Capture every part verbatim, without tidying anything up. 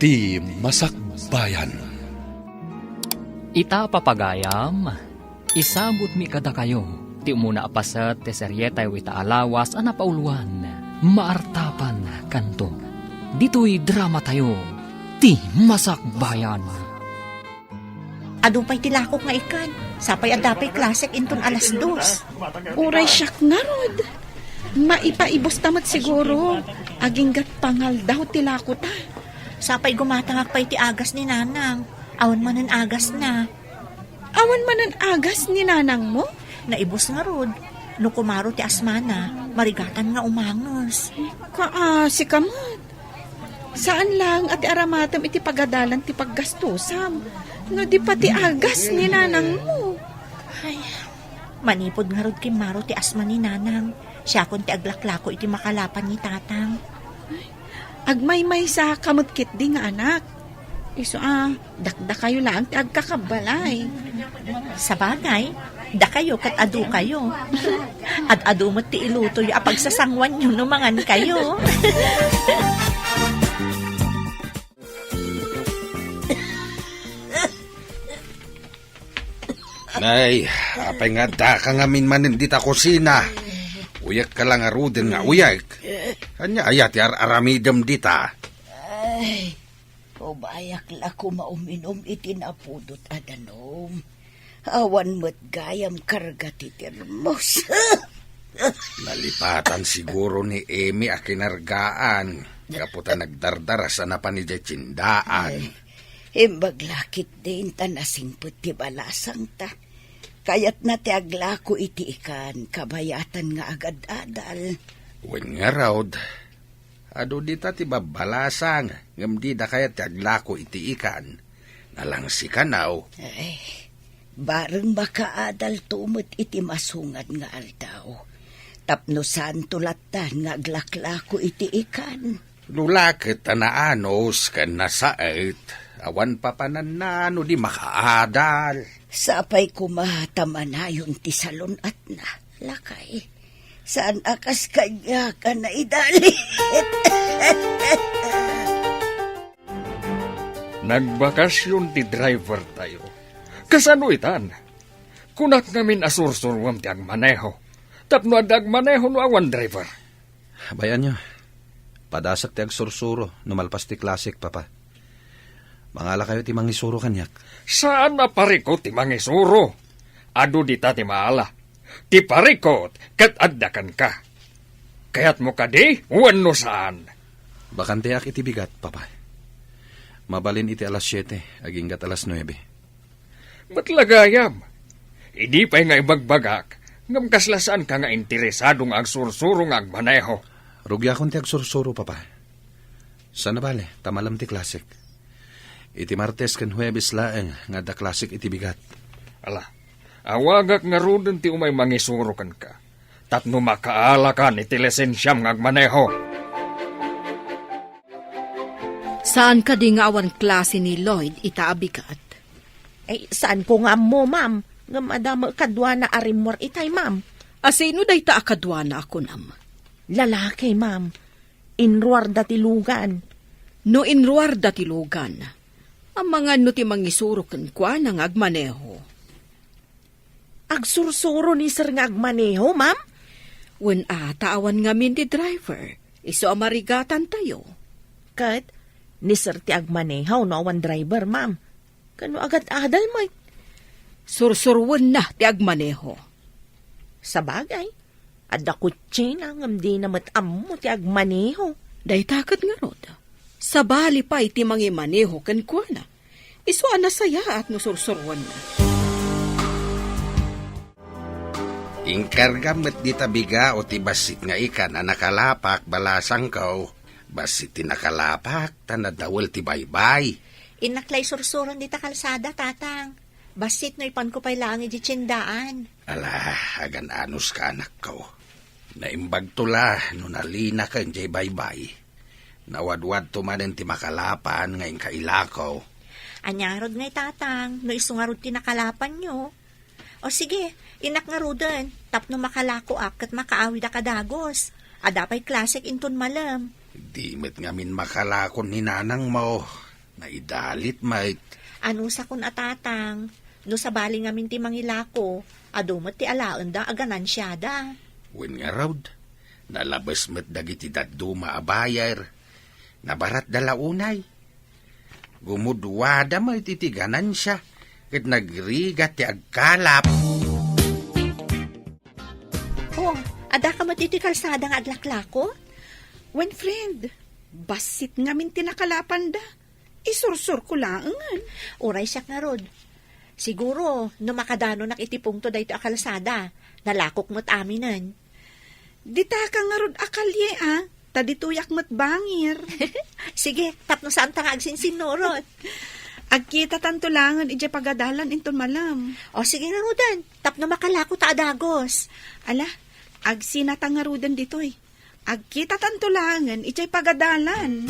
Ti Masakbayan. Ita, papagayam, isagutmi kadakayo ti umuna a paset ti serietayo ita a lawas a napauloan, Maartapan Kanto. Ditoy dramatayo, Ti Masakbayan. Adu pay ti lakok nga ikan, sapay adda pay klasek inton alas dos. Uray siak ngarud. Maipaibus ta met siguro. Aginggat pangaldaw ti lakota. Sapay gumatangak pay ti agas ni Nanang. Awan manen agasna. Awan manen agas ni Nanangmo? Naibus ngarud. No kumaro ti asmana, marigatan nga umanges. Kaasi ka met. Saan laeng a ti aramatem iti pagadalan ti paggastosam, no di pay ti agas ni Nanangmo. Ay, manipud ngarud kimmaro ti asma ni Nanang, siakon ti aglaklako iti makalapan ni Tatang. Agmaymaysa ka met ketdi nga anak. Isu a, dakdakayo laeng ti agkakabbalay. Sabagay, dakayo ket adukayo. Ad-adu met ti ilutoyo a pagsasanguanyo no mangankayo. Nay, apay nga addaka ngamin manen dita kusina? Uyekka la ngaruden nga uyek. Ania aya ti ar-aramidem dita? Ay, umayak la koma uminom iti napudot a danum. Awan met gayam karga ti termos. Nalipatan siguro ni Emi a kinargaan gapu ta nagdardaras a napan idiay tiendaan. Ay, imbag la ketdin ta nasingpet ti balasangta. Kayatna ti aglako iti ikan, kabayatan nga agad-adal. Wen ngarud, adu dita ti babbalasang, ngem dida kayat ti aglako iti ikan. Nalangsi kano. Ay, bareng makaadalto met iti masungad nga aldaw. Tapno saanto lattan nga aglaklako iti ikan. No la ket ta naanus ken nasaet, awan papananna no di makaadal. Sapay koma ta manayon ti salun-atna, lakay. Saan a kas kaniak a naidalit. Nagbakasyon ti driver tayo. Kasano itan? Kunak ngamin a sursuruem ti agmaneho. Tapno adda agmaneho no awan driver. Bay-anyo, padasek ti agsursuro no malpas ti klasek, Papa. Mangalakayo ti mangisuro kaniak. Saan a parikut ti mangisuro. Adu dita ti maala. Ti parikut ket adda kenka. Kayatmo kadi wenno saan? Bakanteak iti bigat, Papa. Mabalin iti alas siete, aginggat alas nuebe. Met la gayam. Idi pay nga ibagbagak, ngem kasla saanka nga interesado nga agsursuro nga agmaneho. Rugiakon ti agsursuro, Papa. Saan a bale, ta malem ti klasek. Iti Martes ken Huebes laeng nga adda klasek iti bigat. Ala, awagak ngaruden ti umay mangisuro kenka, tapno makaalakan iti lisensiam nga agmaneho. Saan kadi nga awan klase ni Lloyd ita a bigat? Ay, saanko nga ammo, ma'am. Ngem adda met kaduana a rimmuar itay, ma'am. A sino dayta a kaduana a kunam? Lalaki, ma'am. Inruarda ti lugan. No inruarda ti lugan, amangan no ti mangisuro kenkuana nga agmaneho? Agsursuro ni sir nga agmaneho, ma'am? Wen a, ta awan ngamin ti driver. Isu a marigatantayo. Ket ni sir ti agmaneho no awan driver, ma'am. Kano agad-adal met? Sursuruenna ti agmaneho. Sabagay, adda kutsina ngem dina met ammo ti agmaneho. Dayta ket ngarud, sabali pay ti mangimaneho kenkuana. Isu a nasayaat no sursuruenna. Inkargam met dita bigao ti bassit nga ikan a nakalapak, balasangko. Bassit ti nakalapak, ta nadawel ti baybay. Innak la isursuron dita kalsada, Tatang. Bassit no ipanko pay laeng idiay tiendaan. Ala, agan-anuska, anakko. Naimbagto la no nalinaken diay baybay. Nawadwadto manen ti makalapan nga inka ilako. Aniarod ngay, Tatang, no isu ngarud ti nakalapanyo? O sige, innak ngaruden, tapno makalakoak ket makaawidak a dagus. Adda pay klasek inton malem. Di met ngamin makalakon ni nanangmo. Naidalit met. Anusakon a tatang, no sabali ngamin ti mangilako, adu met ti alaenda a ganansiada. Wen ngarud, nalabes met dagiti dadduma a buyer. Nabaratda la unay. Gumuduada met iti ganansia, ket nagrigat ti agkalap. Oh, adda ka met iti kalsada nga aglaklako? Wen, friend, bassit ngamin ti nakalapanda. Isursurko laengen. Uray siak ngarud. Siguro, no makadanunak iti pungto daytoy a kalsada, nalakok met aminen. Dita ka ngarud a kalye, a? Ta ditoyak met bangir. Sige, tapno saanta nga agsinsinnurot. Agkitatanto laengen idiay pagadalan inton malem. O, sige ngaruden, tapno makalako ta a dagus. Ala, agsinata ngaruden ditoy. Agkitatanto laengen idiay pagadalan.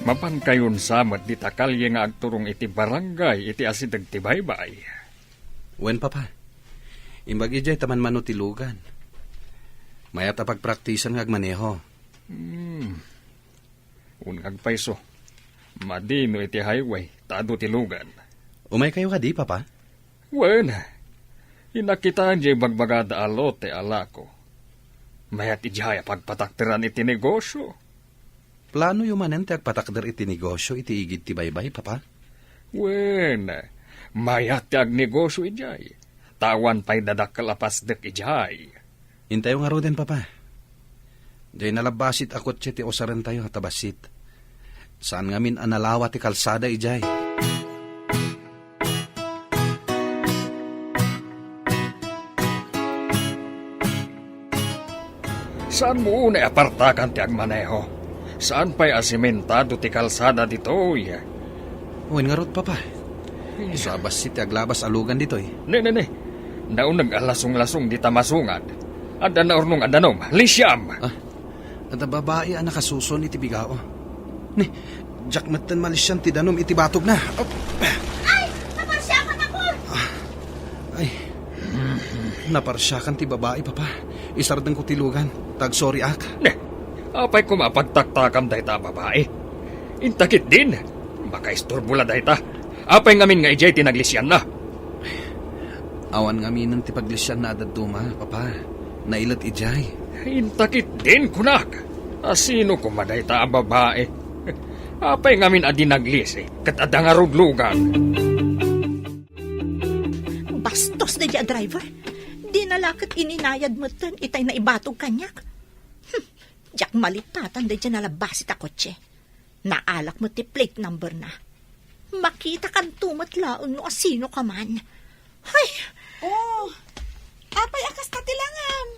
Mapankayon sa met dita kalye nga agturong iti barangay iti asideg ti baybay. Wen, Papa. Imbag idiay ta manmano ti lugan. Mayat a pagpraktisan nga agmaneho. Hmm. Wen, agpayso. Madi no iti highway, ta adu ti lugan. Umaykayo kadi, Papa? Wen, inakitaen diay bagbagada a lote a lako. Mayat idiay a pagpatakderan iti negosyo. Planoyo manen ti agpatakder iti negosyo iti igid ti baybay, Papa? Wen, mayat ti agnegosyo idiay. Ta awan pay dadakkel a pasdek idiay. Intayo ngaruden, Papa. Diay nalabbasit a kotse ti usarentayo ta bassit. Saan ngamin a nalawa ti kalsada idiay. Saanmo unay a partakan ti agmaneho. Saan pay a simentado ti kalsada ditoy. Wen ngarud, Papa. Isu a bassit ti aglabas a lugan ditoy. Ne, ne, ne. Nauneg a lasonglasong dita masungad. Adda naurnong a danum. Lisiam! Ah, adda babai a nakasuson iti bigao. Ni, diak metten malisian ti danum iti batogna. Oh. Ay! Naparsiakan ako! Ah, ay. Naparsiakan ti babai, Papa. Isardengko ti lugan. Tagsoriak. Ne, apay koma a pagtaktakam dayta a babai? Inta ketdin. Makaisturbo la dayta. Apay ngamin nga idiay ti naglisianna? Awan ngaminen ti paglisianna a dadduma, Papa. Nailet idiay. Inta ketdin, kunak. A sino koma dayta a babai? Apay ngamin a di naglisi ket adda ngarud lugan? Bastos daydiay a driver. Dina la ket ininayad metten itay naibatog kaniak. Hmm, diak malipatan daydiay nalabbasit a kotse. Naalak met ti plate number na. Makitakanto met laeng no asino ka man. Hay! Oh, apay a kasta ti langam?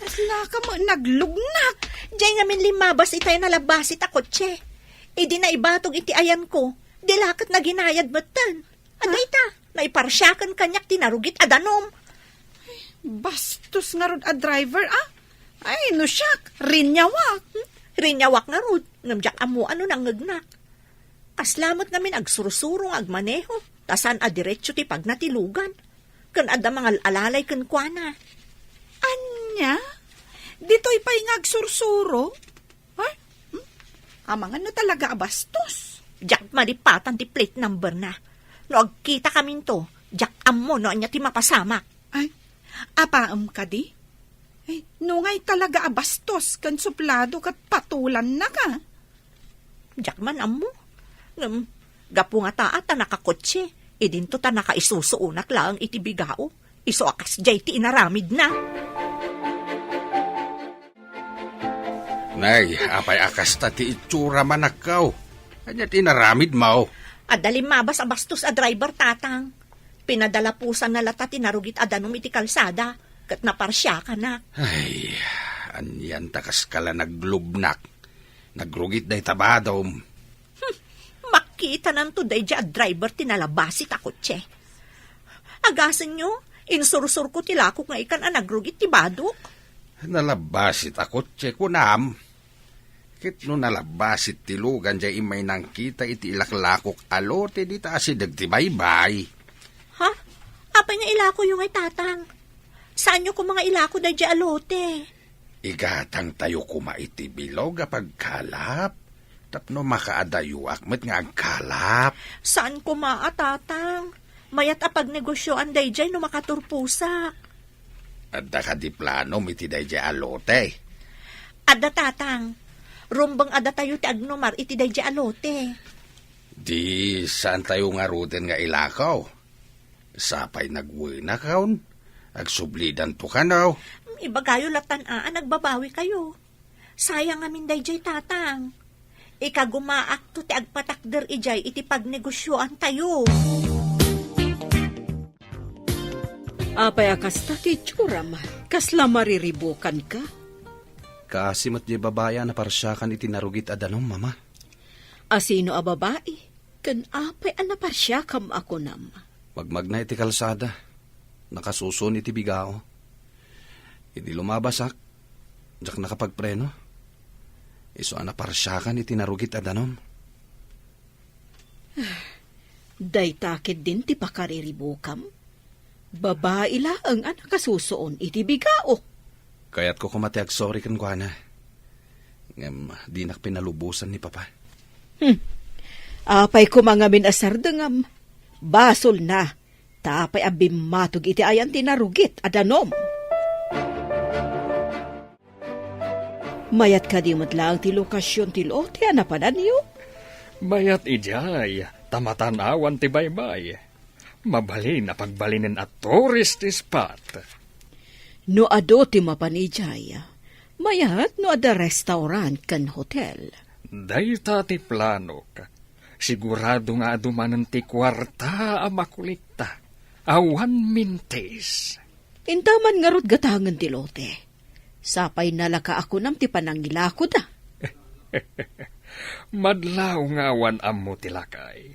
Aslaka met naglugnak. Diay ngamin limmabas itay nalabbasit a kotse. Idi naibatog iti ayanko, di la ket naginayad metten. Adda ita, naiparsiakan kaniak ti narugit a danum. Bastos ngarud a driver, a? Ay, no siak, rinyawak. Rinyawak ngarud, ngem diak ammo a no nangngegnak. Kasla met ngamin agsursuro nga agmaneho, ta saan a diretso ti pagna ti lugan. Ken adda mangal-alalay kenkuana. Ania? Ditoy pay nga agsursuro? Ha? Hmm? Amangan no talaga a bastos. Diak malipatan ti plate number na. No agkitakaminto, diak ammo no ania ti mapasamak. Ay, apaem kadi? Ay, no ngay talaga a bastos ken suplado ket patulannak a. Diak man ammo. Ngem, gapu ngata a ta nakakotse, idinto ta nakaisusuonak laeng iti bigao. Isu a kasdiay ti inaramidna. Nay, apay a kasta ti itsura, manakkaw? Ania ti inaramidmo? Adda limmabas a bastos a driver, tatang. Pinadalapusanna lata ti narugit a danum iti kalsada, ket naparsiakanak. Ay, anian ta kaska la naglubnak. Nagrugit dayta badom. Hmm, makitananto daydiay a driver ti nalabasit a kotse. Agasenyo, insursurko ti lakok nga ikan a nagrugit ti badok. Nalabasit a kotse, kunam. Ket no nalabasit ti lugan diay immay nangkita iti ilaklakok a lote dita asideg ti baybay. Ha? Apay nga ilakoyo ngay, tatang? Saanyo koma nga ilako daydiay a lote? Igatangtayo koma iti bilog a pagkalap. Tapno makaadayoak met nga agkalap. Saan koma a, Tatang. Mayat a pagnegosioan daydiay no makaturposak. Adda kadi planom iti daydiay a lote? Adda, Tatang. Rumbeng a datayo ti agnumar iti daydiay a lote. Di saantayo ngaruden nga ilako? Sapay nagwenakon, agsublidanto kano. Ibagayo latan a nagbabawikayo. Sayang ngamin daydiay, Tatang. Ikagumaakto ti agpatakder idiay iti pagnegosioantayo. Apay a kasta ti itsuram? Kasla mariribukanka? Kaasi met diay babai a naparsiakan iti narugit a danum, Mama. Asino a babai? Ken apay a naparsiakam a kunam? Magmagna iti kalsada. Nakasuson iti bigao. Idi lumabasak, diak nakapagpreno. Isu a naparsiakan iti narugit a danum. Dayta ketdin ti pakariribukam? Babai laeng a nakasusuon iti bigao. Kayatko koma ti agsorry kenkuana. Ngem dinak pinalubosan ni Papa. Hmm. Apay koma ngamin a sardengam? Basolna, ta apay a bimmatog iti ayan ti narugit a danum? Mayat kadi met laeng ti lokasion ti lote a napananyo? Mayat idiay, ta matan-awan ti baybay. Mabalin a pagbalinen a tourist spot. No adu ti mapan idiay, mayat no adda restaurant ken hotel. Dayta ti planok. Sigurado nga adu manen ti kuarta a makulikta. Awan mintis. Intaman ngarud gatangen ti lote. Sapay nalaka a kunam ti panangilakoda. Madlaw nga awan ammo ti lakay.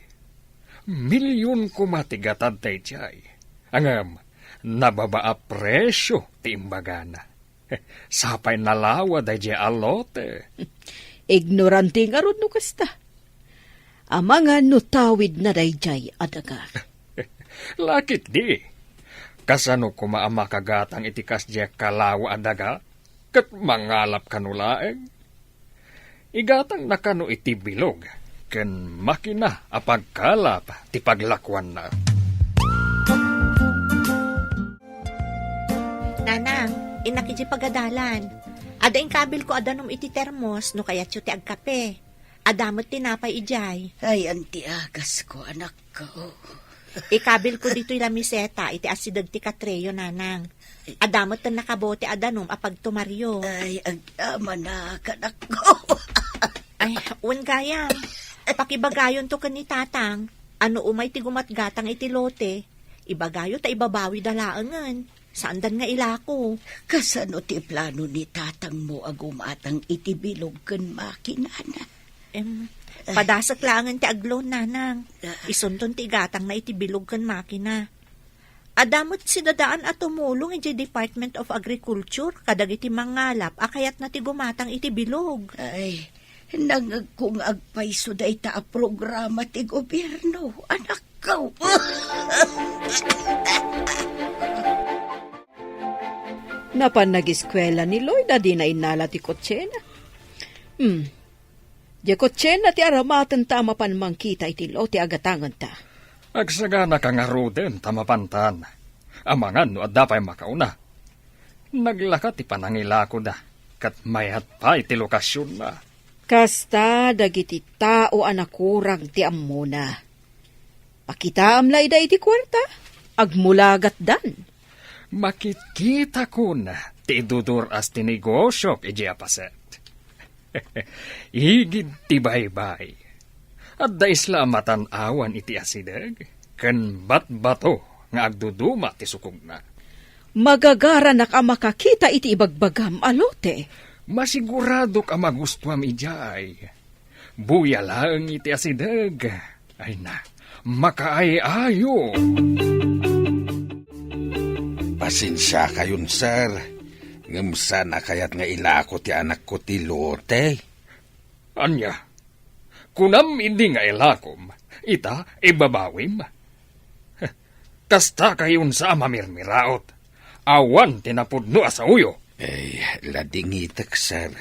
Milyon koma ti gatad daydiay. Ngem, nababa a presio ti imbagana. Sapay nalawa daydiay a lote. Ignorante ngarud no kasta. Amangan no tawidna daydiay a daga. Lakit di. Kasano koma a makagatang iti kasdiay a kalawa a daga? Ket mangalap kano laeng? Igatangna kano iti bilog ken makina a pagkalap ti paglakuanna. Nanang, innak idiay pagadalan. Adda inkabilko a danum iti termos no kayatyo ti agkape. Adda met tinapay idiay. Ayan ti agasko, anakko. Ikabilko ditoy lamiseta iti asideg ti katreyo, Nanang. Adda met nakabote a danum a pagtumaryo. Ay, agamanak, anakko. Ay, wen gayam. Pakibagayonto ken ni Tatang a no umay ti gumatgatang iti lote, ibagayo ta ibabawida laengen. Saandan nga ilako. Kasano ti plano ni tatangmo a gumatang iti bilog ken makinana? Em, padasek laengen ti agloan, Nanang. Ah. Isunton ti igatangna iti bilog ken makina. Adda met sidadaan a tumulong idiay Department of Agriculture kadagiti mangalap a kayatna ti gumatang iti bilog. Ay, nangngegko nga agpayso dayta a programa ti gobierno, anak. Go! Napan nagiskuela ni Lloyd a dina innala ti kotsena. Hmm. Diay kotsena ti aramatenta a mapan mangkita iti lote a gatangenta. Agsaganaka ngaruden ta mapantan. Amangan no adda pay makauna. Naglaka ti panangilakoda, ket mayat pay ti lokasionna. Kasta dagiti tao a nakurang ti ammona. Pakitaam la ida iti kuarta, agmulagatdan. Makitkitakon ti idudur-as ti negosiok idiay a paset. Igid ti baybay. Adda isla a matan-awan iti asideg, ken batbato nga agduduma ti sukogna. Magagaranak a makakita iti ibagbagam a lote. Masiguradok a magustuam idiay. Buya laeng iti asideg. Ay na, makaay-ayo. Pasensiakayon, sir. Ngem saan a kayat nga ilako ti anakko ti lote. Ania? Kunam idi nga ilakom, ita ibabawim? Kasta kayonsa a mamirmiraot. Awan ti napudno a saoyo. Ay, ladingitek, sir.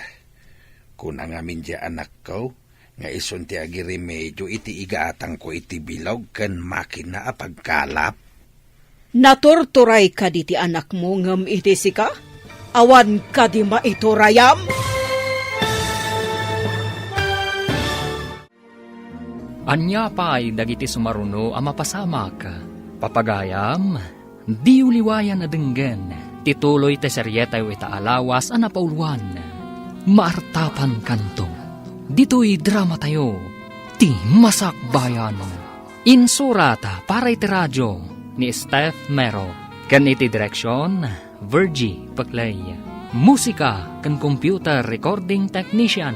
Kuna ngamin diay anakko, nga isun ti agiremedio iti igatangko iti bilog ken makina a pagkalap. Naturturay kadi ti anakmo ngem iti sika? Awan kadi maiturayam? Ania pay dagiti sumaruno a mapasamak? Papagayam, diyo liwayan a denggen ti tuloy ti serietayo ita a lawas a napauluan, Maartapankanto. Ditoy dramatayo, Ti Masakbayan. Insurat para iti radio ni Steph Mero, ken iti direksion, Virgie Peclay. Musika ken computer recording technician,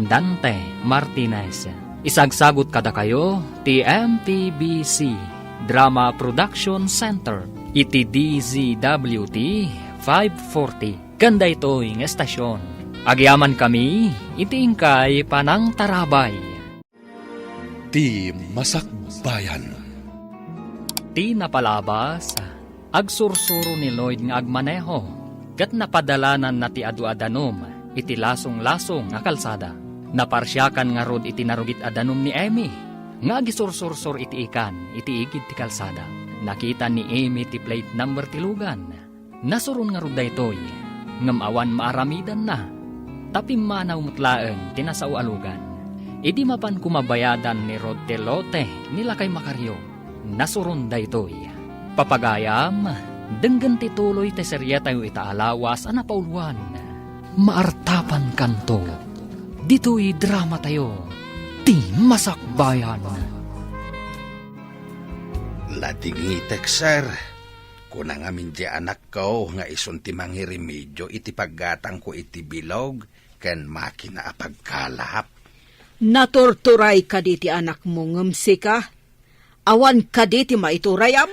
Dante Martinez. Isagsagut kadakayo ti M T B C Drama Production Center iti D Z W T five forty. Ken daytoy nga estasion, agyamankami iti inkay panangtarabay. Ti Masakbayan. Ti napalabas, agsursuro ni Lloyd nga agmaneho, ket napadalananna ti adu a danum iti lasonglasong a kalsada. Naparsiakan ngarud iti narugit a danum ni Emmy nga agisursursor iti ikan iti igid ti kalsada. Nakita ni Emmy ti plate number ti lugan. Nasuron ngarud daytoy, ngem awan maaramidanna, ta pimmanaw met laeng ti nasao a lugan. Idi mapan koma bayadan ni Rod ti lote ni lakay Macario, nasuron daytoy. Papagayam, denggen ti tuloy ti serietayo ita a lawas a napauluan. Maartapankanto, ditoy dramatayo, Ti Masakbayan. Ladingitek, sir. Kuna ngamin ti anakko nga isun ti mangiremedio iti paggatangko iti bilog ken makina a pagkalap. Naturturay kadi ti anakmo ngem sika? Awan kadi ti maiturayam?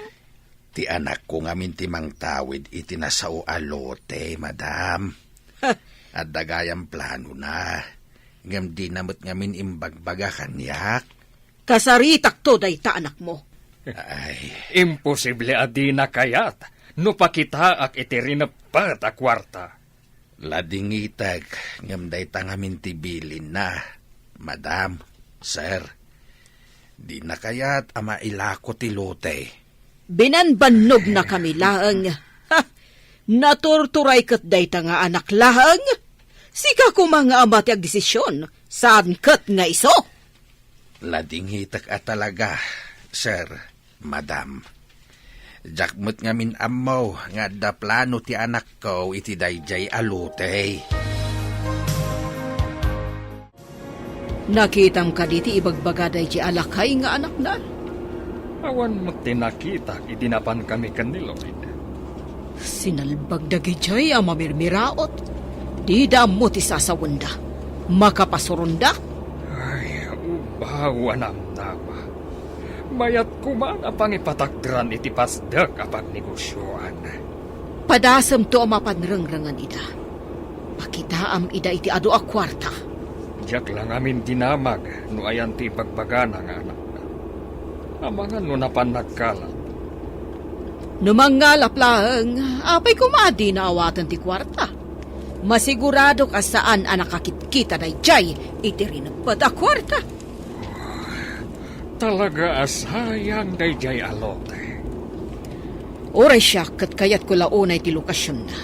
Ti anakko ngamin ti mangtawid iti nasao a lote, madam. Adda gayam planona, ngem dina met ngamin imbagbaga kaniak. Kasaritakto dayta anakmo. Ay. Imposible a dina kayat no pakitaak iti rineppet a kuarta. Ladingitek, ngem dayta ngamin ti bilinna, madam, sir. Dina kayat a mailako ti lote. Binanbannognakami laeng. Ha! Naturturay ket dayta nga anak laeng. Sika koma nga ama ti agdesision, saan ket nga isu. Ladingitek a talaga, sir, madam. Diak met ngamin ammo nga adda plano ti anakko iti daydiay a lote. Nakitam kadi ti ibagbaga daydiay a lakay nga anakna? Awan met ti nakitak idi napankami ken ni Lloyd. Sinalbag dagidiay a mamirmiraot. Dida ammo ti sasawenda. Makapasuronda. Ay, ubaw a namnama. Mayat koma a pangipatakderan iti pasdek a pagnegosioan. Padasemto a mapan rengrengen ida. Pakitaam ida iti adu a kuarta. Diak la ngamin dinamag no ayan ti ibagbagana nga anakna. Amangan no napan nagkalat. No mangngalap laeng, apay koma a dina awaten ti kuarta? Masiguradok a saan a nakakitkita daydiay iti rineppet a kuarta. Talaga a sayang daydiay a lote. Uray siak ket kayatko la unay ti lokasionna.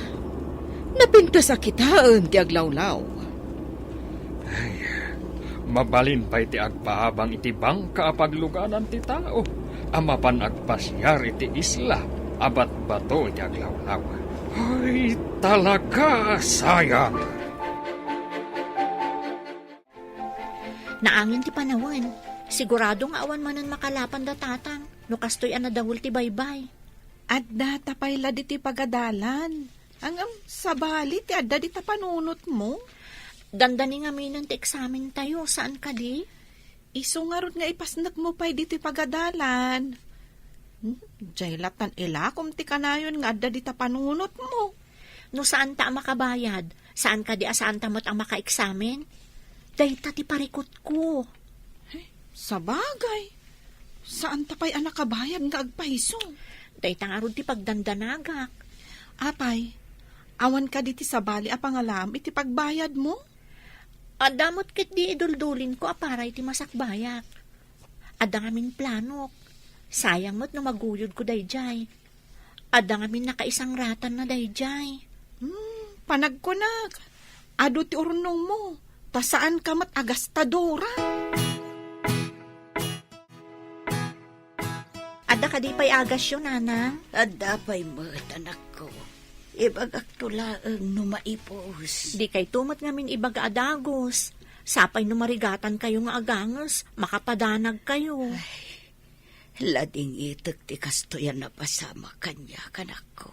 Napintas a kitaen ti aglawlaw. Ay, mabalin pay ti agpaabang iti bangka a pagluganan ti tao a mapan agpasiar iti isla a batbato iti aglawlaw. Ay, talaga a sayang! Naangin ti panawen. Sigurado nga awan manen makalapan da tatang no kastoy a nadawel ti baybay. Adda ta pay la ditoy pagadalan. Ngem, sabali ti adda dita panunotmo? Dandani ngaminen ti eksamentayo, saan kadi? Isu ngarud nga ipasnekmo pay ditoy pagadalan. Hmm, diay lattan ilakom ti kanayon nga adda dita panunotmo. No saanta a makabayad, saan kadi a saanta met a makaeksamen? Dayta ti parikutko. Ay, sabagay. Saanta pay a nakabayad nga agpayso. Dayta ngarud ti pagdandanagak. Apay, awan kadi ti sabali a pangalaam iti pagbayadmo? Adda met ketdi iduldulinko a para iti masakbayak. Adda ngamin planok. Sayang met no maguyodko daydiay. Adda ngamin nakaisangratanna daydiay. Hmm, panagkunak, adu ti urnongmo, ta saanka met a gastadora. Adda kadi pay agasyo, nanang? Adda pay met, anakko. Ibagakto laeng no maipus. Dikayto met ngamin ibaga a dagus. Sapay no marigatankayo nga aganges, makapadanagkayo. Ay, ladingitek ti kastoy a napasamak kaniak, anakko.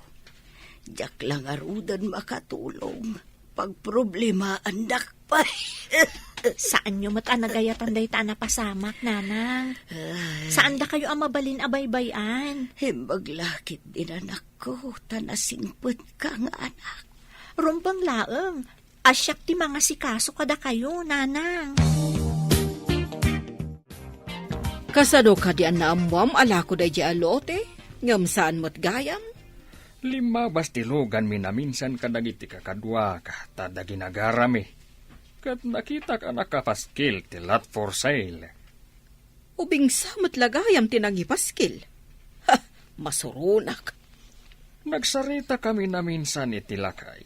Diak la ngaruden makatulong. Pagproblemaandak pay. Saanyo met a nagayatan dayta a napasamak, nanang. Ay. Saandakayo a mabalin a baybay-an. Imbag la ketdin, anakko, ta nasingpetka nga anak. Rumbeng laeng, a siak ti mangasikaso kadakayo, nanang. Kasano kadi a naammoam a lako daydiay a lote, ngem saan met gayam? Limmabas ti luganmi naminsan kadagiti kakaduak ta adda ginagarami, ket nakitak a nakapaskil ti lot for sale. Ubingsa met la gayam ti nangipaskil. Ha, masuronak. Nagsaritakami naminsan iti lakay.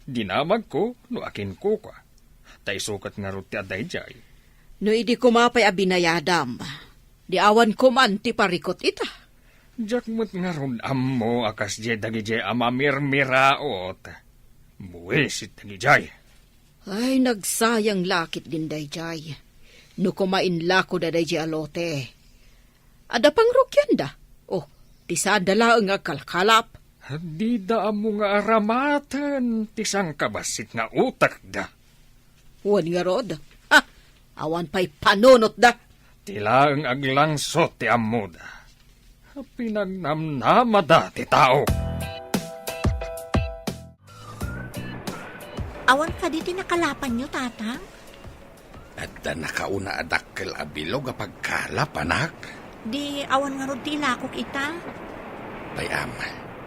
Dinamagko no akinkukua. Ta isu ket ngarud ti adda idiay. No idi koma pay a binayadam, di awan koman ti parikut ita. Diak met ngarud ammo a kasdiay dagidiay a mamirmiraot. Buis iti dagidiay. Ay, nagsayang la ketdin daydiay. No koma inlakoda daydiay a lote. Adda pangrugianda. Oh, ti saanda laeng nga agkalkalap. Dida ammo nga aramaten ti sangkabassit nga utekda. Wen ngarud, ha, awan pay panunotda. Ti laeng aglangsot ti ammoda. Pinagnamnamada ti tao. Awan kadi ti nakalapanyo, Tatang? Adda nakauna a dakkel a bilog a pagkalap, anak. Di awan ngarud ti ilakok ita? Bay-am,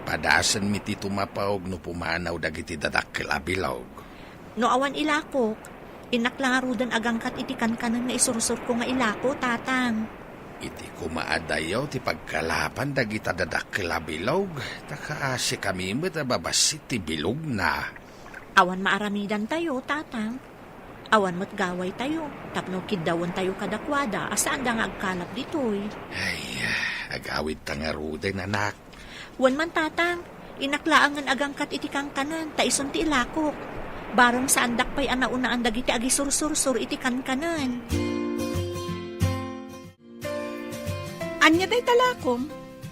padasenmi ti tumapawg no pumanaw dagiti dadakkel a bilog. No awan ilakok, innak la ngaruden agangkat iti kankanen nga isursurko nga ilako, Tatang. Iti koma a dayaw ti pagkalapan dagita dadakkel a bilog, ta kaasikami met a babassit ti bilogna. Awan maaramidantayo, Tatang. Awan met gawaytayo, tapno kiddawentayo kadakuada a saanda nga agkalap ditoy. Ay, agawidta ngaruden, anak. Wen man, Tatang, innak laengen agangkat iti kankanen, ta isun ti ilakok. Bareng saandak pay a naunaan dagiti agisursursur iti kankanen. Ania dayta lakom?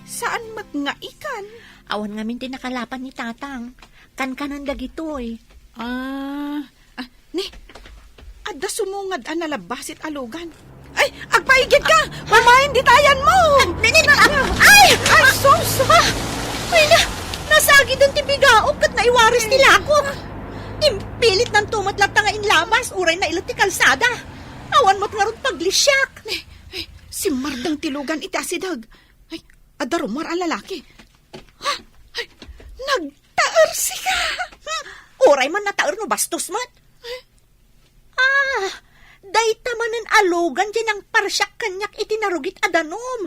Saan met nga ikan? Awan ngamin ti nakalapan ni Tatang. Kankanen dagitoy. Ah, ah, ni, adda sumungad a nalabbasit a lugan. Ay, agpaigid ka! Ah, ah. Umayen ditayan mo! Ah, ni, ni, ni, ah, ay! Ay, sus! Ah, ay na, nasagiden ti bigaok ket naiwaris ti lakok. Impilit nanto met latta nga inlabas, uray nailet ti kalsada. Awan met ngarud paglisiak. Ni, ay, simmardeng ti lugan iti asideg. Ay, adda rummuar a lalaki. Ha? Ay, nagtaersika! Hmm, uray man nataer no bastos met. Ay. Ah, dayta manen a lugan diay nangparsiak kaniak iti narugit a danum.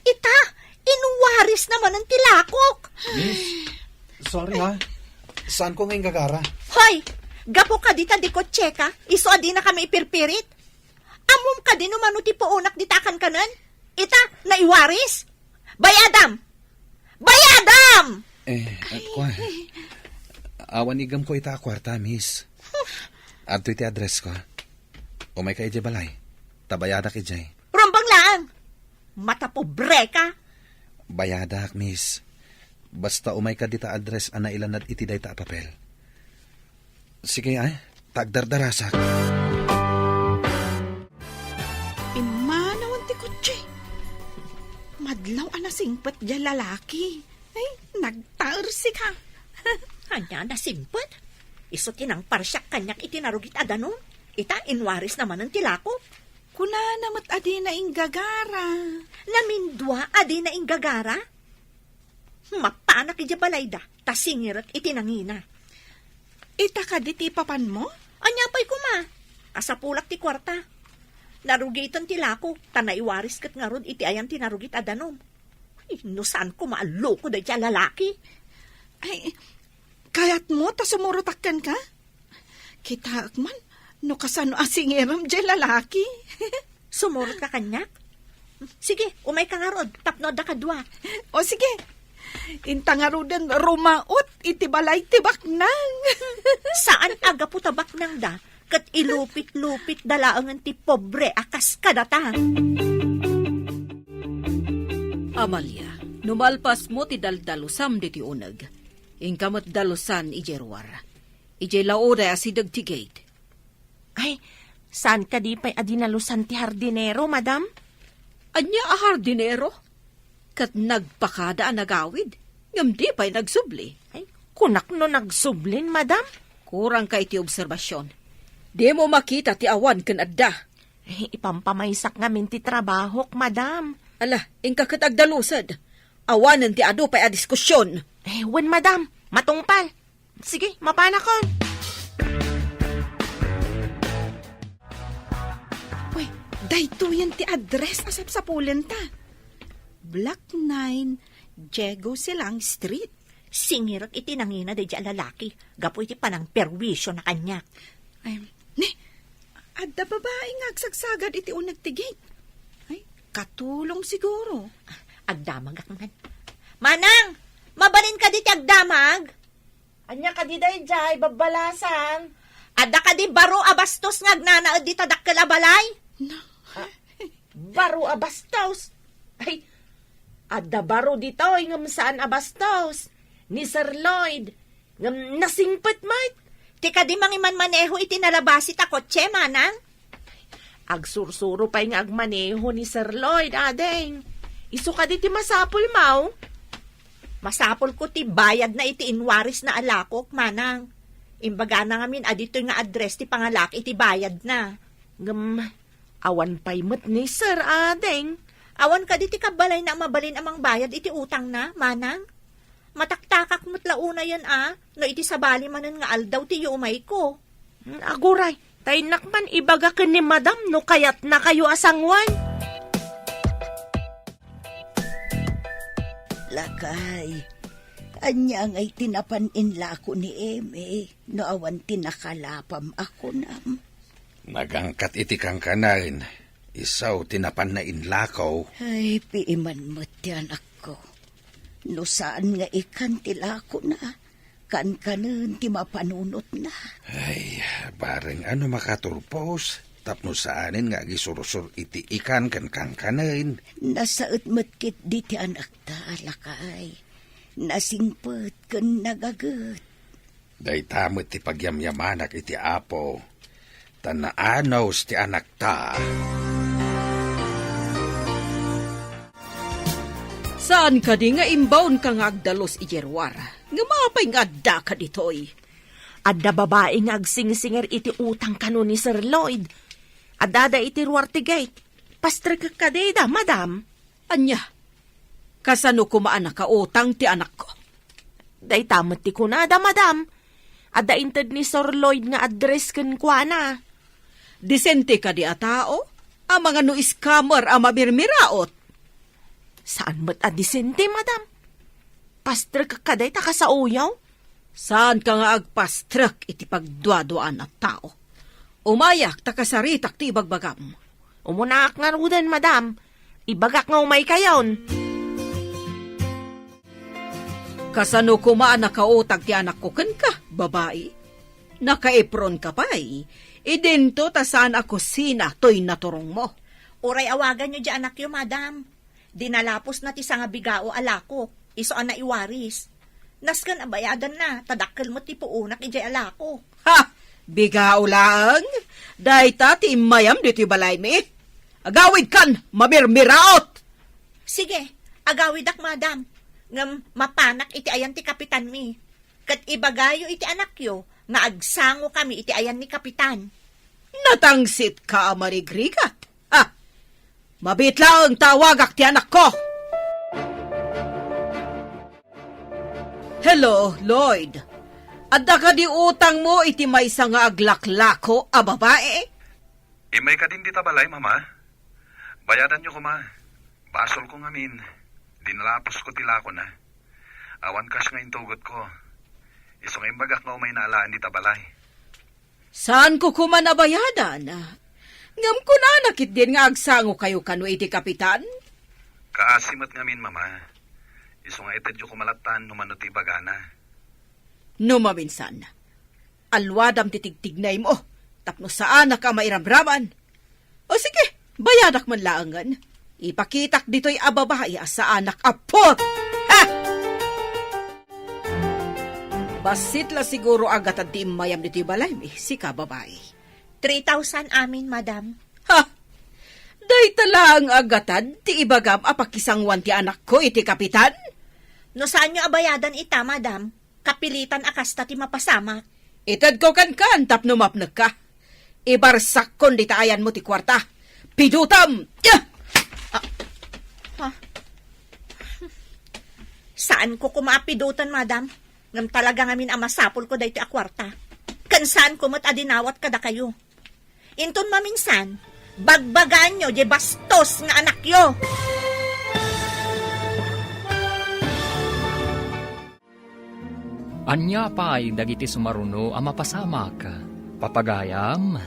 Ita, inwarisna manen ti lakok. Miss, sorry ha. Saanko nga inggagara. Hoy, gapu kadi ta di kotseka, isu a dinakami ipirpirit? Ammom kadi no mano ti puonak dita a kankanen? Ita, naiwaris? Bayadam! Bayadam! Eh, at kuan. Awan igamko ita a kuarta, miss. Adtoy ti addressko. Umayka idiay balay. Ta bayadak idiay. Rumbeng laeng! Matapobreka! Bayadak, miss. Basta umayka dita address a nailanad iti dayta a papel. Sige, ay, ta agdardarasak. Immanawen ti kotse. Madlaw a nasingpet diay lalaki. Ay, nagtaersika. Ania a nasingpet? Isu ti nangparsiak kaniak iti narugit a danum. Ita, inwarisna manen ti lakok. Kunana met a dina inggagara. Namindua a dina inggagara? Mapanak idiay balayda, ta singirek iti nangina. Ita kadi ti ipapanmo? Ania pay koma? a sapulak ti kuarta. Narugiten ti lako, ta naiwaris ket ngarud iti ayan ti narugit a danum. Ay, no saan koma a loko dayta a lalaki. Ay, kayatmo ta sumurotak kenka? Kitaek man, no kasano a singiram jay lalaki. Sumurotka kaniak? Sige, umayka ngarud, tapno adda kadua. O sige, inta ngaruden rumaot iti balay ti baknang. Saan a gapu ta baknangda, ket ilupit-lupitda laengen ti pobre a kas kadata. Amalia, no malpasmo ti daldalusam ditoy uneg, inka met dalusan idiay ruar. Idiay lauday a sideg ti gate. Ay, saan kadi pay a dinalusan ti hardinero, madam? Ania a hardinero? Ket nagpakada a nagawid, ngem di pay nagsubli. Ay, kunak no nagsublin, madam. Kurangka iti obserbasion. Dimo makita ti awan ken adda. Ay, ipampamaysak ngamin ti trabahok, madam. Ala, inka ket agdalused. Awanen ti adu pay a diskusion. Eh, wen, madam. Matungpal. Sige, mapanakon. Uy, daytoyen ti address a sapsapulenta. Block nine, Diego Silang Street. Singirek iti nangina daydi a lalaki, gapu iti panangperwisio na kaniak. Ay, ni, adda babai nga agsagsagad iti uneg ti gate. Ay, katulong siguro. Agdamagak man. Manang, mabalin kadi ti agdamag? Ania kadi daydiay, babbalasan? Adda kadi baro a bastos nga agnanaed dita dakkel a balay? No. Ah, baro a bastos? Ay, adda baro ditoy ngem saan a bastos. Ni Sir Lloyd. Ngem nasingpet met. Ti kadi mangimanmaneho iti nalabasi ta kotse, manang? Agsursuro pay nga agmaneho ni Sir Lloyd, ading. Isu kadi ti masapul, maw? Masapulko ti bayadna iti inwarisna a lakok, manang. Imbagana ngamin a ditoy nga address ti pangalak iti bayadna. Ngem, awan pay met ni Sir, ading. Awan kadi ti kabbalayna a mabalin a mangbayad iti utangna, manang? Mataktakak met la unayen a, no iti sabali manen nga aldaw ti yumayko. Hmm, aguray, ta innak man ibaga ken ni Madam no kayatnakayo a sangoan. Lakay, ania ngay ti napan inlako ni Eme no awan ti nakalapam a kunam? Nagangkat iti kankanaen, isu ti napanna inlako. Ay, piiman met ti anakko. No saan nga ikan ti lakona, kankanen ti mapanunotna. Ay, bareng a no makaturpos, tapno saanen nga agisursor iti ikan ken kankanen. Nasaet met ketdi ti anakta, lakay. Nasingpet ken nagaget. Dayta met ti pagyamyamanak iti Apo, ta naanus ti anakta. Saan kadi nga imbaonka nga agdalus idiay ruar? Ngem apay nga addaka ditoy? Adda babai nga agsingsingir iti utang kano ni Sir Lloyd. Addada iti ruar ti gate. Pastrekek kadi da, madam. Ania? Kasano koma a nakautang ti anakko? Dayta met ti kunada, madam. Adda inted ni Sir Lloyd nga address kenkuana. Disente kadi a tao? Amangan no scammer a mamirmiraot? Saan met a disente, madam. Pastrek ka dayta kasaoyo? Saanka nga agpastrek iti pagduaduaan a tao. Umayak ta kasaritak ti ibagbagam. Umunaak ngaruden, madam. Ibagak nga umaykayon. Kasano koma a nakautag ti anakko kenka, babai? Nakaipronka pay. Idinto ta saan a kusina toy naturongmo. Uray awaganyo di anakyo, madam. Dinalapos na ti sangabigao a lako, isu a naiwaris. Nasken a bayadanna, ta dakkel met ti puonak idiay a lako. Ha! Bigao laeng? Dayta ti immayam ditoy balaymi? Agawidkan, mamirmiraot! Sige, agawidak, madam. Ngem mapanak iti ayan ti kapitanmi. Ket ibagayo iti anakyo nga agsango kami iti ayan ni Kapitan. Natangsit ka a marigrigat? Ha! Mabiit laeng ta awagak ti anakko! Hello, Lloyd. Adda kadi utangmo iti maysa nga aglaklako a babai? Immay kadin dita balay, Mama. Bayadanyo koma. Basolko ngamin. Dinalaposko ti lakona. Awan cash nga intugotko. Isu nga imbagak nga umayna alaen dita balay. Saanko koma a bayadan? Ngem kunana ketdin nga agsangokayo kano iti kapitan? Kaasi met ngamin, Mama. Isu nga itedyo koma lattan no mano ti ibagana. No maminsan, alwadam ti tigtignaymo tapno saanak a mairamraman. O sige, bayadak man laengen. Ipakitak ditoy a babai a saanak a put! Ha! Bassit la siguro a gatad ti immayam ditoy balaymi, sika babai. Three thousand amin, madam. Ha! Dayta laeng a gatad ti ibagam a pakisangoan ti anakko iti kapitan? No saanyo a bayadan ita, madam, kapilitan a kasta ti mapasamak. Itedko kenka tapno mapnekka. Ibarsakkon dita ayanmo ti kuarta. Pidutam! Ah. Ha? Saanko koma a pidutan, madam. Ngem talaga ngamin a masapulko daytoy a kuarta. Ken saanko met a dinawat kadakayo. Inton maminsan, bagbagaanyo diay bastos nga anakyo. Ania pay dagiti sumaruno a mapasamak? Papagayam,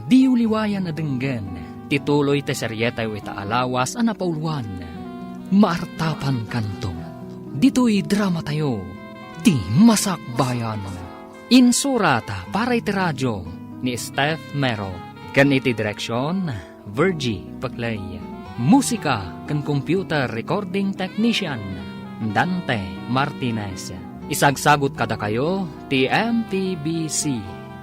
diyo liwayan a denggen ti tuloy ti serietayo ita a lawas a napauluan, Maartapankanto. Ditoy dramatayo, ti Masakbayan. Insurat para iti radio ni Steph Mero, ken iti direksion, Virgie Paclay. Musika ken computer recording technician, Dante Martinez. Isagsagut kadakayo ti M P B C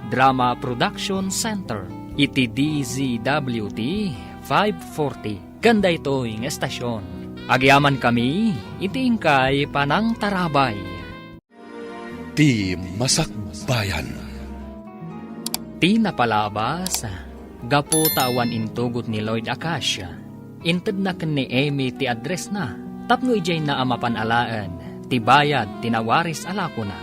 Drama Production Center iti D Z W T five forty ken daytoy nga estasion. Agyamankami iti inkay panangtarabay. Ti Masakbayan. Ti napalabas, gapu ta awan intugot ni Lloyd a cash, intedna ken ni Amy ti addressna tapno idiayna a mapan alaen ti bayad ti nawaris a lakona.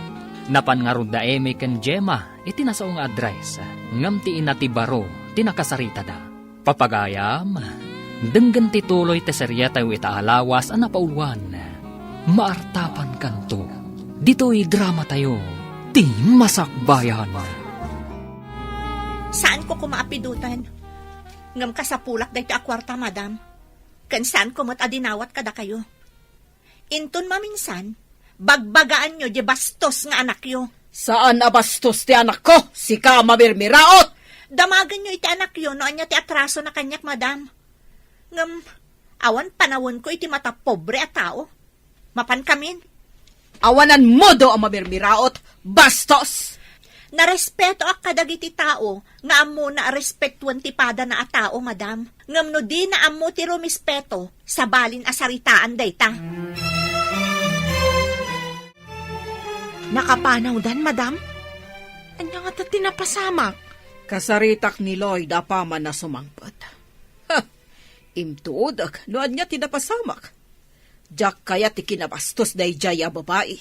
Napan ngarud da Amy ken Gemma iti nasao nga address, ngem ti ina ti baro ti nakasaritada. Papagayam, denggen ti tuloy ti serietayo ita a lawas a napauluan, Maartapankanto. Ditoy dramatayo, ti Masakbayan. Saanko koma a pidutan. Ngem kasapulak daytoy a kuarta, madam. Ken saanko met a dinawat kadakayo. Inton maminsan, bagbagaanyo diay bastos nga anakyo. Saan a bastos ti anakko, sika a mamirmiraot! Damagenyo iti anakyo no ania ti atrasona kaniak, madam. Ngem, awan panawenko iti matapobre a tao. Mapankamin. Awananmodo a mamirmiraot, bastos! Narespetoak kadagiti tao nga ammona a respetuen ti padana a tao, madam. Ngem no dina ammo ti rumispeto, sabalin a saritaan dayta. Nakapanawdan, madam? Ania ngata ti napasamak? Kasaritak ni Lloyd a paman a sumangpet. Ha! Intuodek no ania ti napasamak. Diak kayat ti kinabastos daydiay a babai.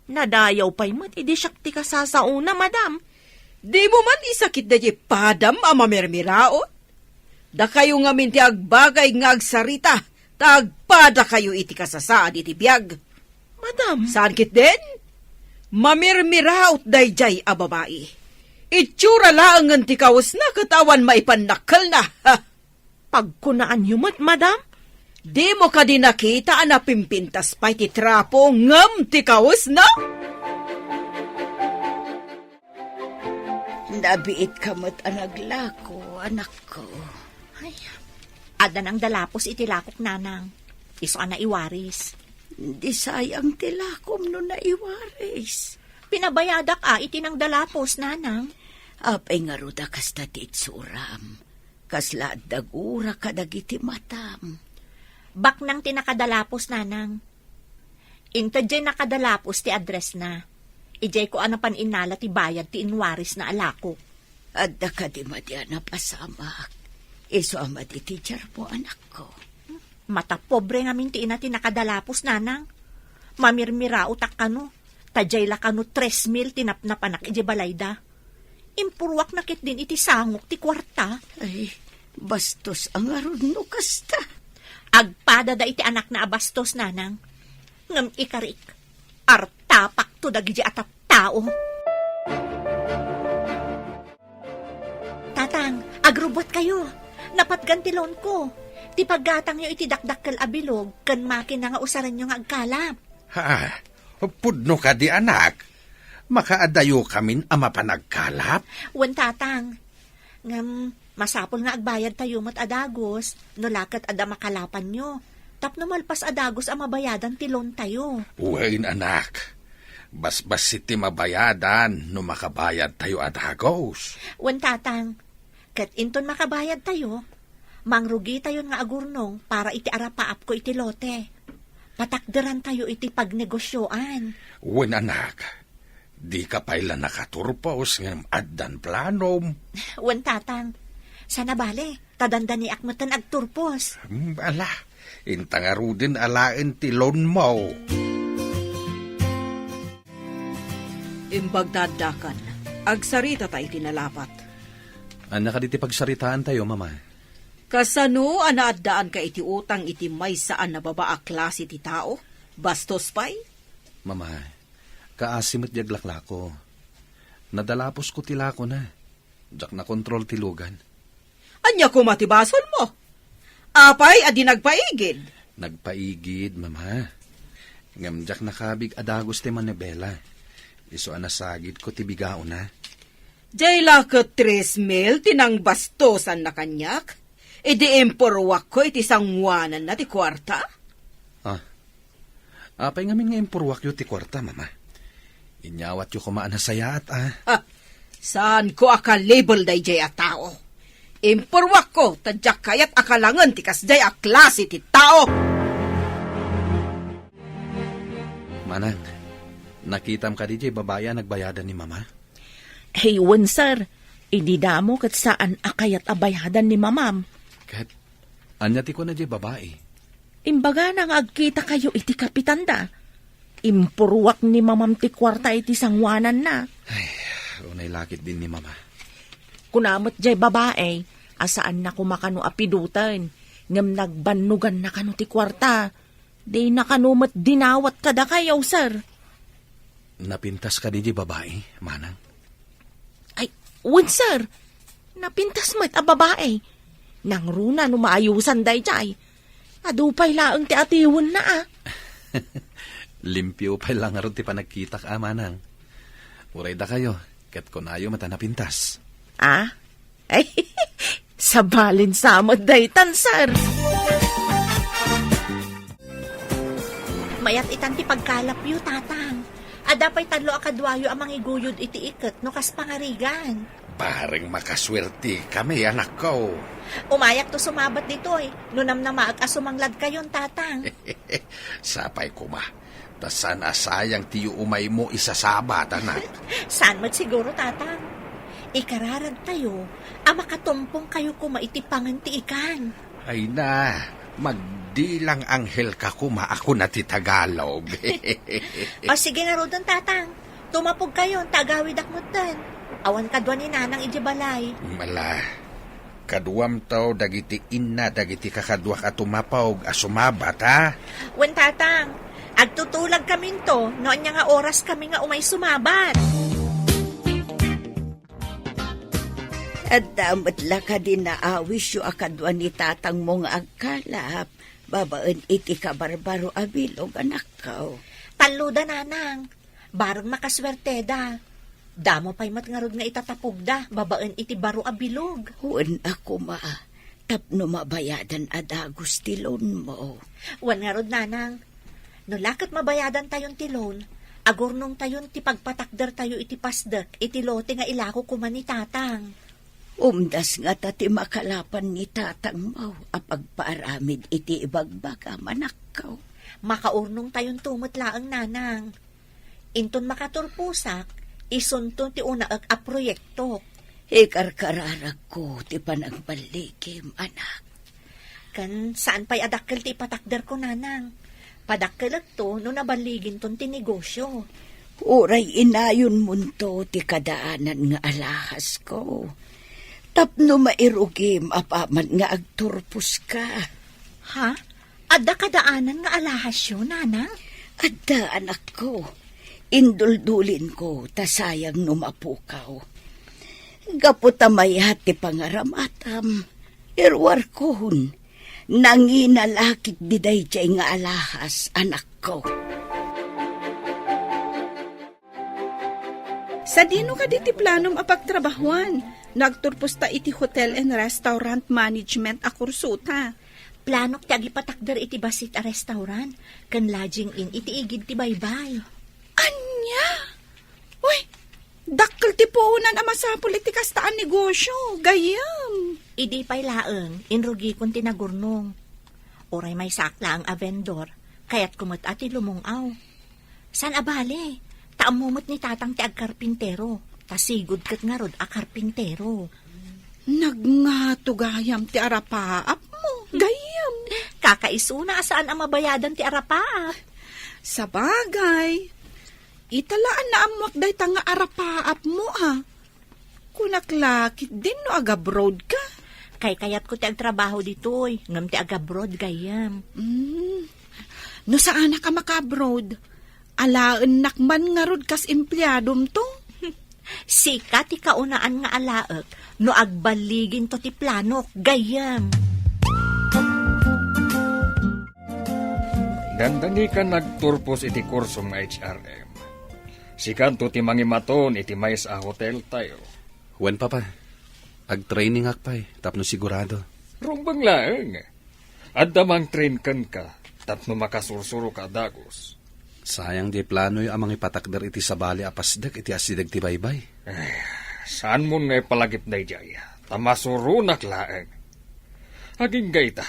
Nadayaw pay met idi siak ti kasasaona, madam. Dimo man isakit daydiay padam a mamirmiraot? Dakayo ngamin ti agbagay nga agsarita, ta agpadakayo iti kasasaad iti biag. Madam. Saan ketdin? Mamirmiraot daydiay a babai. Itsura laengen ti kawesna ket awan maipannakkelna. Ha! Pagkunaanyo met, madam? Dimo kadi nakita a napimpintas pay ti trapo ngem ti kawesna? Nabiitka met a naglako, anakko. Ay, adda nangdalapos iti lakok, nanang. Isu a naiwaris. Di sayang ti lakom no naiwaris. Pinabayadak a iti nangdalapos, nanang. Apay ngarud a kasta ti itsuram? Kasla adda gura kadagiti matam. Baknang ti nakadalapos, nanang. Inted diay nakadalapos ti addressna. Idiayko a napan innala ti bayad ti inwarisna a lakok. Adda kadi madi a napasamak? Isu a madi ti diarmo, anakko. Matapobre ngamin ti ina ti nakadalapos, nanang. Mamirmiraotak kano, ta diay la kano tres mil ti napnapanak idiay balayda. Impurwakna ketdin iti sangok ti kuarta. Ay, bastos a ngarud no kasta. Agpadada iti anakna a bastos, nanang. Ngem ikarik, artapakto dagiti a tattao. Tatang, agrubbuatkayo. Napatgan ti loanko. Ti paggatangyo iti dakdakkel a bilog ken makina nga usarenyo nga agkalap. Ha? Pudno kadi, anak? Makaadayo kamin a mapan agkalap? Wen, Tatang. Ngem, masapul nga agbayadtayo met a dagus, no la ket adda makalapanyo. Tapno malpas a dagus a mabayadan ti loantayo. Wen, anak. Basbassit ti mabayadan no makabayadtayo a dagus. Wen, Tatang. Ket inton makabayadtayo, mangrugitayon nga agurnong para iti arapaapko iti lote. Patakderantayo iti pagnegosioan. Wen, anak, dika pay la nakaturpos ngem addan planom. Wen, Tatang, sana bale, ta dandaniak metten agturpos. Hmm, ala, inta ngaruden alaen ti loanmo. Imbag ta addakan, agsaritata iti nalapat. Ania kadi ti pagsaritaantayo, Mama? Kasano a naaddaanka iti utang iti maysa a nababa a klase ti tao? Bastos pay? Mama, kaasi met di aglaklako. Nadalaposko ti lakona. Diak nakontrol ti lugan. Ania koma ti basolmo? Apay a di nagpaigid? Nagpaigid, Mama. Ngem diak nakabig a dagus ti manibela. Isu a nasagidko ti bigaona. Diay la ket tres mil ti nangbastosanna kaniak? Idi impurwakko iti sanguananna ti kuarta? Ah. Apay ngamin nga impurwakyo ti kuarta, Mama? Inyawatyo koma a nasayaat, a. Ha! Saanko a kalibel daydiay a tao. Impurwakko ta diak kayat a kalangen ti kasdiay a klase ti tao. Manang, nakitam kadi diay babai a nagbayadan ni Mama? Hey, wen, sir. Idi damo ket saan a kayat a bayadan ni Mamam. Ket ania ti kuna diay babai? Imbagana nga agkitakayo iti kapitanda. Impurwak ni Mamam ti kuarta iti sanguananna. Ay, unay la ketdin ni Mama. Kuna met diay babai a saanna koma kano a piduten, ngem nagbannoganna kano ti kuarta. Dina kano met dinawat kadakayo, sir. Napintas kadi diay babai, Manang? Ay, wen, sir. Napintas met a babai. Nangruna no maayusan daydiay. Adu pay laeng ti atiwenna, a. Limpio pay la ngarud ti panagkitak, a, Manang. Uray dakayo, ket kunayo met a napintas. A? Ay, sabalin sa met daytan, sir. Mayat itan ti pagkalapyo, Tatang. Adda pay tallo a kaduayo a mangiguyod iti iket no kas pangarigan. Bareng makasuertekami, anakko. Umayakto sumabat ditoy, no namnamaek a sumangladkayon, Tatang. Sapay koma. Ta saan a sayang ti umaymo isasabat, anak. Saan met siguro, Tatang. Ikararagtayo a makatumpongkayo koma iti pangen ti ikan. Ay na, magdilang anghel ka koma a kuna ti Tagalog. O, sige ngaruden, Tatang. Tumapogkayon, ta agawidak metten. Awan kadua ni Nanang idiay balay. Mala. Kaduamto dagiti inna dagiti kakaduak a tumapog a sumabat, ha? Wen, Tatang, agtutulagkaminto no ania nga oraskami nga umay sumabat. Adda met la kadi naawisyo a kadua ni tatangmo nga agkalap babaen iti kabarbaro a bilog, anakko? Talloda, Nanang. Bareng makasuerteda. Damo pay met ngarud nga itatapogda babaen iti baro a bilog. Wen a koma, tapno mabayadan a dagus ti loanmo. Wen ngarud, Nanang, no la ket mabayadantayon ti loan, agurnongtayon ti pagpatakdertayo iti pasdek iti lote nga ilako koma ni Tatang. Umdas ngata ti makalapan ni tatangmo a pagpaaramid iti ibagbagam, anakko. Makaurnongtayonto met laeng, Nanang. Inton makaturposak, isunto ti unaek a proyektok. Ikarkararagko ti panagballigim, anak. Ken saan pay a dakkel ti ipatakderko, Nanang. Padakkelekto no naballiginton ti negosio. Uray inayonmonto ti kadaanan nga alahasko. Tapno mairugim apaman nga agturposka. Ha? Adda kadaanan nga alahasyo, nanang? Adda, anakko. Induldulinko, ta sayang no mapukaw. Gapu ta mayat ti pangaramatam, iruarkon, nangina la ketdi daydiay nga alahas, anakko. Sadino kadi ti planom a pagtrabahuan no agturposta iti hotel and restaurant management a kursota? Planok ti agipatakder iti bassit a restaurant ken lodging inn iti igid ti baybay. Ania? Uy, dakkel ti puonan a masapul iti kasta a negosio, gayyem. Idi pay laeng, inrugikon ti nagurnong. Uray maysaak laeng a vendor, kayatko met a ti lumung-aw. Saan a bale, ta ammo met ni tatang ti agkarpintero, ta sigud ket ngarud a karpintero. Nagngato gayam ti arapaapmo, gayyem. Kakaisuna a saan a mabayadan ti arapaap. Sabagay, ita la a naammoak dayta nga arapaapmo, a. Kunak la ketdin no agabroad ka. Kaykayatko ti agtrabaho ditoy, ngem ti agabroad, gayyem. Mm. No saanak a makaabroad, alaennak man ngarud kas empleadomto. Sika ti kaunaan nga alaek no agballiginto ti planok, gayyem. Dandani ka nagturpos iti kursom nga H R M. Sikanto ti mangimaton iti maysa a hoteltayo. Wen, Papa. Agtrainingak pay tapno sigurado. Rumbeng laeng. Adda mangtrain kenka tapno makasursuroka a dagus. Sayang diay planoyo a mangipatakder iti sabali a pasdek iti asideg ti baybay. Ay, saanmon nga ipalagip daydiay, ta masuronak laeng. Agingga ita,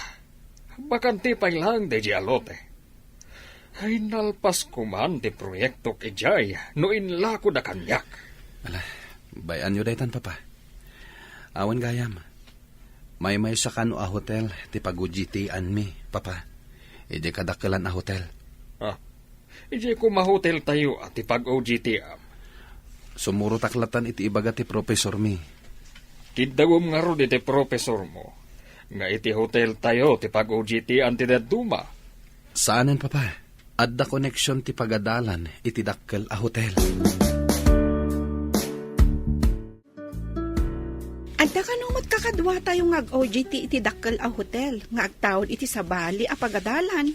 bakante pay laeng daydiay a lote. Ay, nalpas koman ti proyektok idiay no inlakod a kaniak. Ala, bay-anyo daytan, Papa. Awan gayam. Maymaysa kano a hotel ti pag-O J T-anmi, Papa. Idiay kadakkelan a hotel. Ah, idiay koma hoteltayo a ti pag-O J T-am. Sumurotak latan iti ibaga ti profesormi. Kiddawem ngarud iti profesormo nga iti hoteltayo ti pag-O J T-an ti dadduma. Saanen, Papa. Adda koneksion ti pagadalan iti dakkel a hotel. Adda kano met kakaduatayo nga ag-O J T iti dakkel a hotel nga agtaud iti sabali a pagadalan.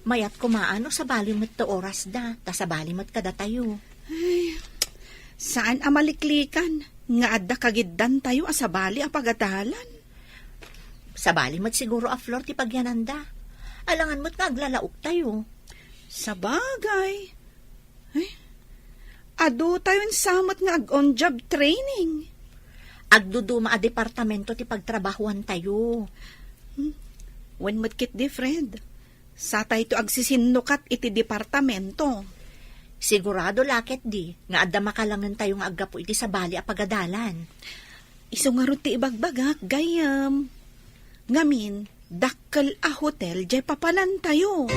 Mayat koma no sabali met ti orasda, ta sabali met kadatayo. Ay, saan a maliklikan nga adda kagiddantayo a sabali a pagadalan. Sabali met siguro a floor ti pagyananda. Alangan met nga aglalaoktayo. Sabagay. Ay, adu tayon sa met nga ag-on-job training. Agduduma a departamento ti pagtrabahuantayo. Hmm. Wen met ketdi, Fred. Satayto agsisinnukat iti departamento. Sigurado la ketdi nga adda makalangentayo nga aggapu iti sabali a pagadalan. Isu ngarud ti ibagbagak, gayyem. Ngamin, dakkel a hotel diay papanantayo.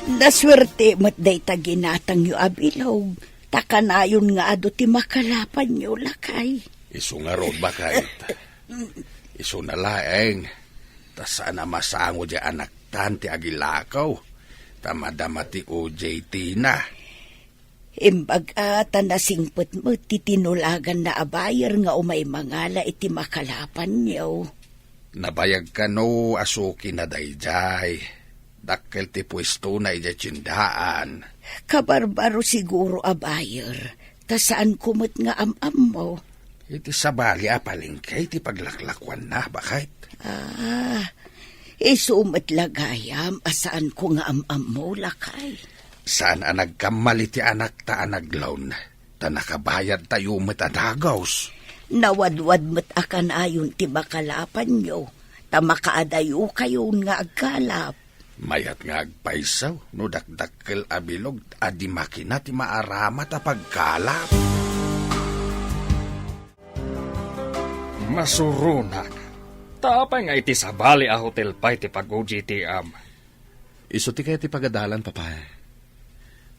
Nasuerte met dayta ginatangyo a bilog, ta kanayon nga adu ti makalapanyo, lakay. Isu ngarud, baket. Isuna laeng, ta saan a masango diay anaktan ti agilakaw, ta madama ti O J T-na. Imbag a ta nasingpet met ti tinulaganna a buyer nga umay mangala iti makalapanyo. Nabayag kano a sukina daydiay. Dakkel ti puestona idiay tiendaan. Kabarbaro siguro a buyer, ta saanko met nga am-ammo. Iti sabali a palengke ti paglaklakuanna, baket. Ah, isu met la gayam a saanko nga am-ammo, lakay. Saan a nagkamali ti anakta a naglawn, ta nakabayadtayo met a dagus. Nawadwad met a kanayon ti makalapanyo, ta makaadayokayon nga agkalap. Mayat nga agpayso no dakdakkel a bilog a di makina ti maaramat a pagkalap. Masuronak. Ta apay nga iti sabali a hotel pay ti pag-O J T-am? Isu ti kayat ti pagadalan, Papa.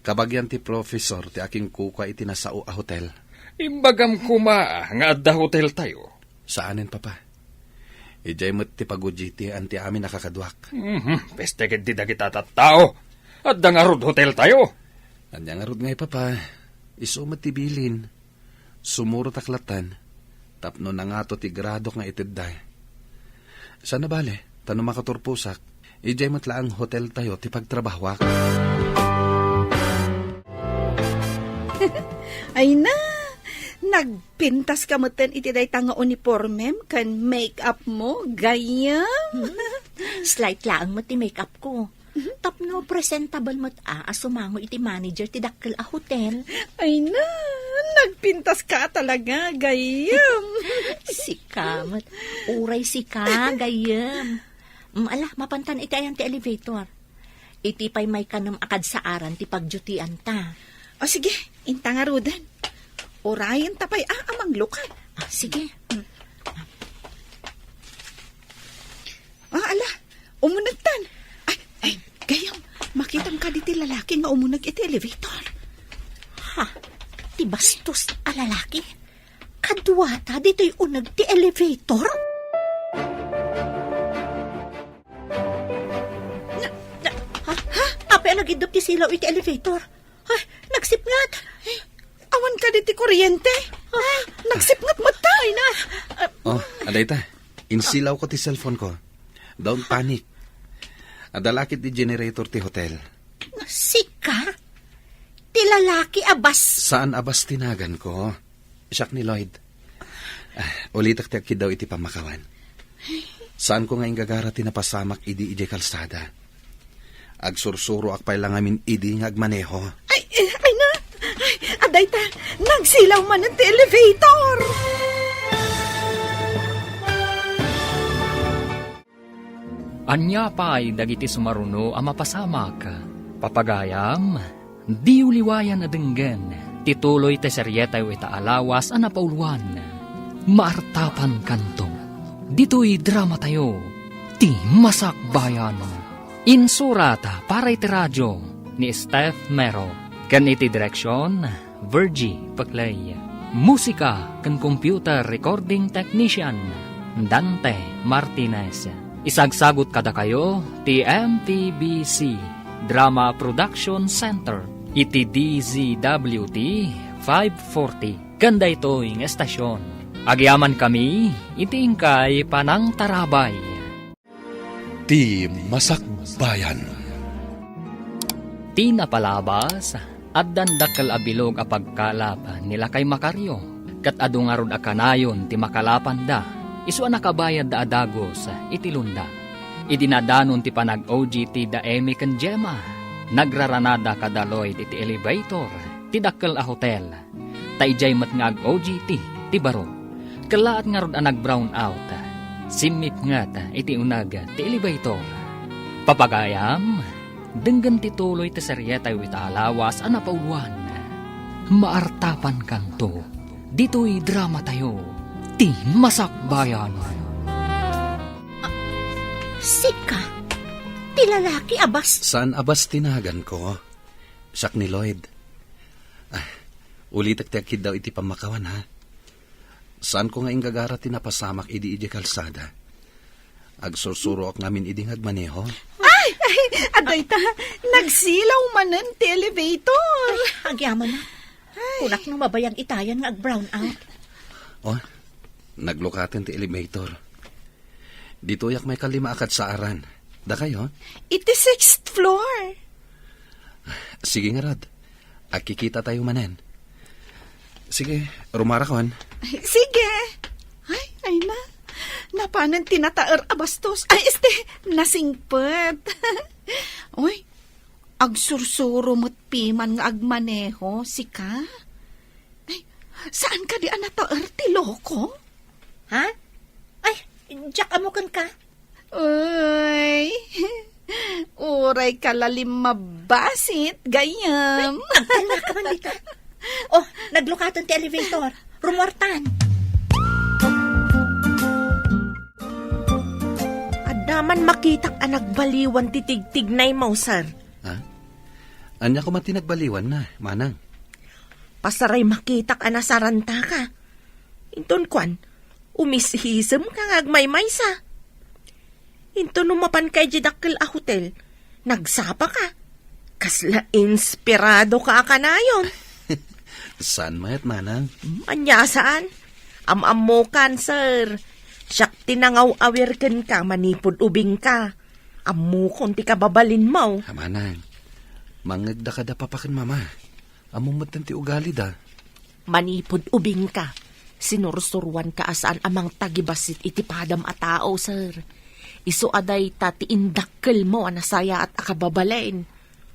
Kabagian ti professor ti akinkukua iti nasao a hotel. Imbagam koma nga adda hoteltayo. Saanen, Papa. Idiay met ti pagudjitian ti amin a kakaduak. Mhm, peste ketdi dagita tattao. Adda ngarud hoteltayo. Ania ngarud ngay, Papa? Isu met ti bilin. Sumurotak lattan tapno nangato ti gradok nga itedda. Saan a bale, ta no makaturposak, idiay met laeng hoteltayo ti pagtrabahoak. Ay na, nagpintas ka metten iti dayta nga uniformem ken make-up mo, gayyem. Hmm. Slight laeng met ti make-up ko. Tapno presentable met a, a sumango iti manager ti dakkel a hotel. Ay na, nagpintas ka talaga, gayyem. Sika met. Uray sika, gayyem. Mm, ala, mapantan iti ayan ti elevator. Iti pay maikanem a kadsaaran ti pagdutian ta. O sige, inta ngaruden. Urayen ta pay a, a manglukat. Ah, sige. Mm. Ah, ala, umunegtan. Ay, ay, gayyem, makitam kadi ti lalaki nga umuneg iti elevator. Ha? Ti bastos a lalaki? Kaduata ditoy uneg ti elevator? Na, na, ha? Ha? Apay a nagiddup ti silaw iti elevator? Ay, nagsipnget. Awan kadi ti kuryente. Ah, nagsipnget met ta. Ay na. Ah, Oh, adayta. Insilawko ti cellphone ko. Don't panic. Adda la ket ti generator ti hotel. Sika? Ti lalaki a bas- Saan a bas ti naganko? Siak ni Lloyd. Ah, ulitek ti agkiddaw iti pammakawan. Saanko nga inggagara ti napasamak idi idiay kalsada. Agsursuroak pay la ngamin idi nga agmaneho. Ay, eh, ay na! Ay, adayta, nagsilaw manen ti elevator! Ania pay dagiti sumaruno a mapasamak? Papagayam, diyo liwayan a denggen ti tuloy ti serietayo ita a lawas a napauluan. Maartapankanto. Ditoy dramatayo, Ti Masakbayan. Insurat para iti radio ni Steph Mero. Ken iti direksion, Virgie Paclay. Musika ken computer recording technician, Dante Martinez. Isagsagut kadakayo ti M P B C Drama Production Center iti D Z W T five forty ken daytoy nga estasion. Agyamankami iti inkay panangtarabay. Ti Masakbayan. Ti napalabas, addan dakkel a bilog a pagkalap ni Lakay Macario, ket adu ngarud a kanayon ti makalapanda, isu a nakabayadda a dagus iti lunda. Idi nadanon ti panag-O G T da Emmy ken Gemma, nagraranada kada Lloyd iti elevator ti dakkel a hotel. Ta idiay met nga ag-O G T ti baro. Kellaat ngarud a nag-brown out. Simmipnget iti uneg ti elevator. Papagayam, denggen ti tuloy ti serietayo ita a lawas a napauluan. Maartapankanto ditoy dramatayo, Ti Masakbayan. Ah, sika, ti lalaki a bas- Saan a bas ti naganko? Siak ni Lloyd. Ah, ulitek ti agkiddaw iti pammakawan, ha? Saanko nga inggagara ti napasamak idi idiay kalsada. Agsursuroak ngamin idi nga agmaneho. Ay! Ay! Adayta, nagsilaw manen ti elevator. Ay, agyamanak. Ay. Kunak no mabayag itayan nga ag-brown out. Oh, naglukaten ti elevator. Ditoyak maikalima a kadsaaran. Dakayo? Iti sixth floor. Sige ngarud. Agkikitatayo manen. Sige, rumarakon. Ay, sige. Ay, ay na. Napanen ti nataer a bastos. Ay, este, nasingpet. Uy, agsursuro met piman nga agmaneho, sika? Ay, saan kadi a nataer ti loko? Ha? Ay, diak ammo kenka. Uy, uray ka la limmabasit, gayyem. Agtalna ka man dita. Oh, naglukaten ti elevator. Rumuartan. Adda Man makitak a nagbaliwan ti tigtignaymo, sir. Ha? Ania koma ti nagbaliwanna, manang? Pasaray makitak a nasarantaka. Inton kuan, umishisemka nga agmaymaysa. Inton no mapanka idiay dakkel a hotel, nagsapaka. Kasla inspiradoka a kanayon. Saan met, manang? Hmm, ania saan? Am-ammokan, sir. Siak ti nangaw-awir kenka manipud ubingka. Ammokon ti kababalinmo. Ah, manang, mangngegda kada papa ken mama. Ammom metten ti ugalida. Manipud ubingka, sinursuroanka a saan a mangtagibassit iti padam a tao, sir. Isu a dayta ti indakkelmo a nasayaat a kababalin.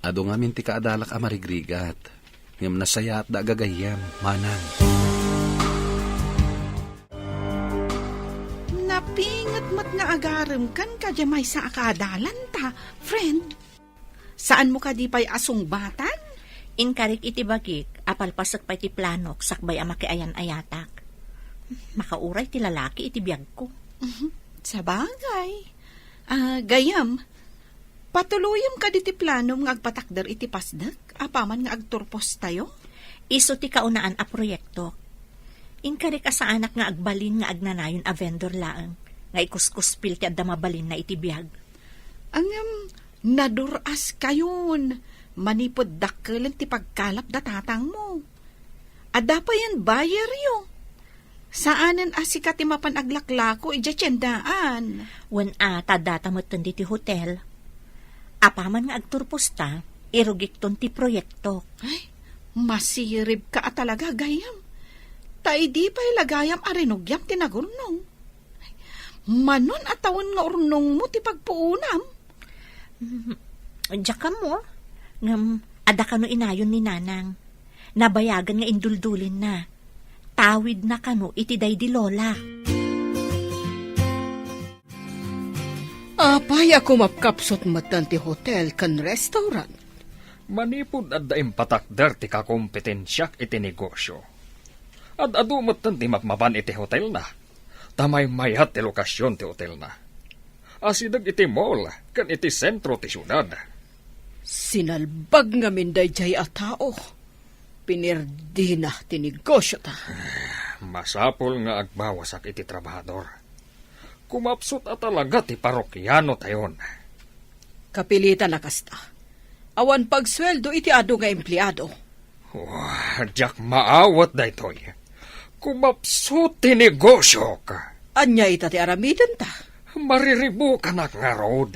Adu ngamin ti kaadalak a marigrigat, ngem nasayaatda a gagayyem, manang. Napinget met nga agaremkan kadi maysa a kaadalanta, friend. Saanmo kadi pay a sungbatan? Inkarik iti bagik a palpasek pay ti planok sakbay a makiayan-ayatak. Makauray ti lalaki iti biagko. Mhm. Sabagay. Ah, gayyem, patuloyem kadi ti planom nga agpatakder iti Pasdek apaman nga agturpostayo? Isu ti kaunaan a proyektok. Inkarik a saanak nga agbalin nga agnanayon a vendor laeng nga ikuskuspil ti adda mabalinna iti biag. Ngem, nadur-askayon manipud dakkelen ti pagkalap da tatangmo. Adda payen buyeryo. Saanen a sika ti mapan aglaklako idiay tiendaan. Wen a, ta addata metten ditoy hotel. Apaman nga agturposta, irugikton ti proyektok. Ay, masiribka a talaga, gayyem. Ta idi pay la gayam a rinugiam ti nagurnong. Ay, manon a tawen nga urnongmo ti pagpuonam? Mm, diak ammo, ngem adda kano inayon ni Nanang. Nabayagan nga induldulinna. Tawidna kano iti daydi lola. Apay a kumapkapsut metten ti hotel ken restaurant? Manipud adda impatakder ti kakompetensiak iti negosio. Ad-adu metten ti mapmapan iti hotelna. Ta maymayat ti lokasion ti hotelna. Asideg iti mall ken iti sentro ti siudad. Sinalbag ngamin daydiay a tao. Pinirdina ti negosiota. Masapul nga agbawasak iti trabahador. Kumapsut a talaga ti parokianotayon. Kapilitan a kasta. Awan pagsueldo iti adu nga empleado. Wah, diak maawat daytoy. Kumapsut ti negosiok. Ania ita ti aramidenta? Mariribukanak ngarud.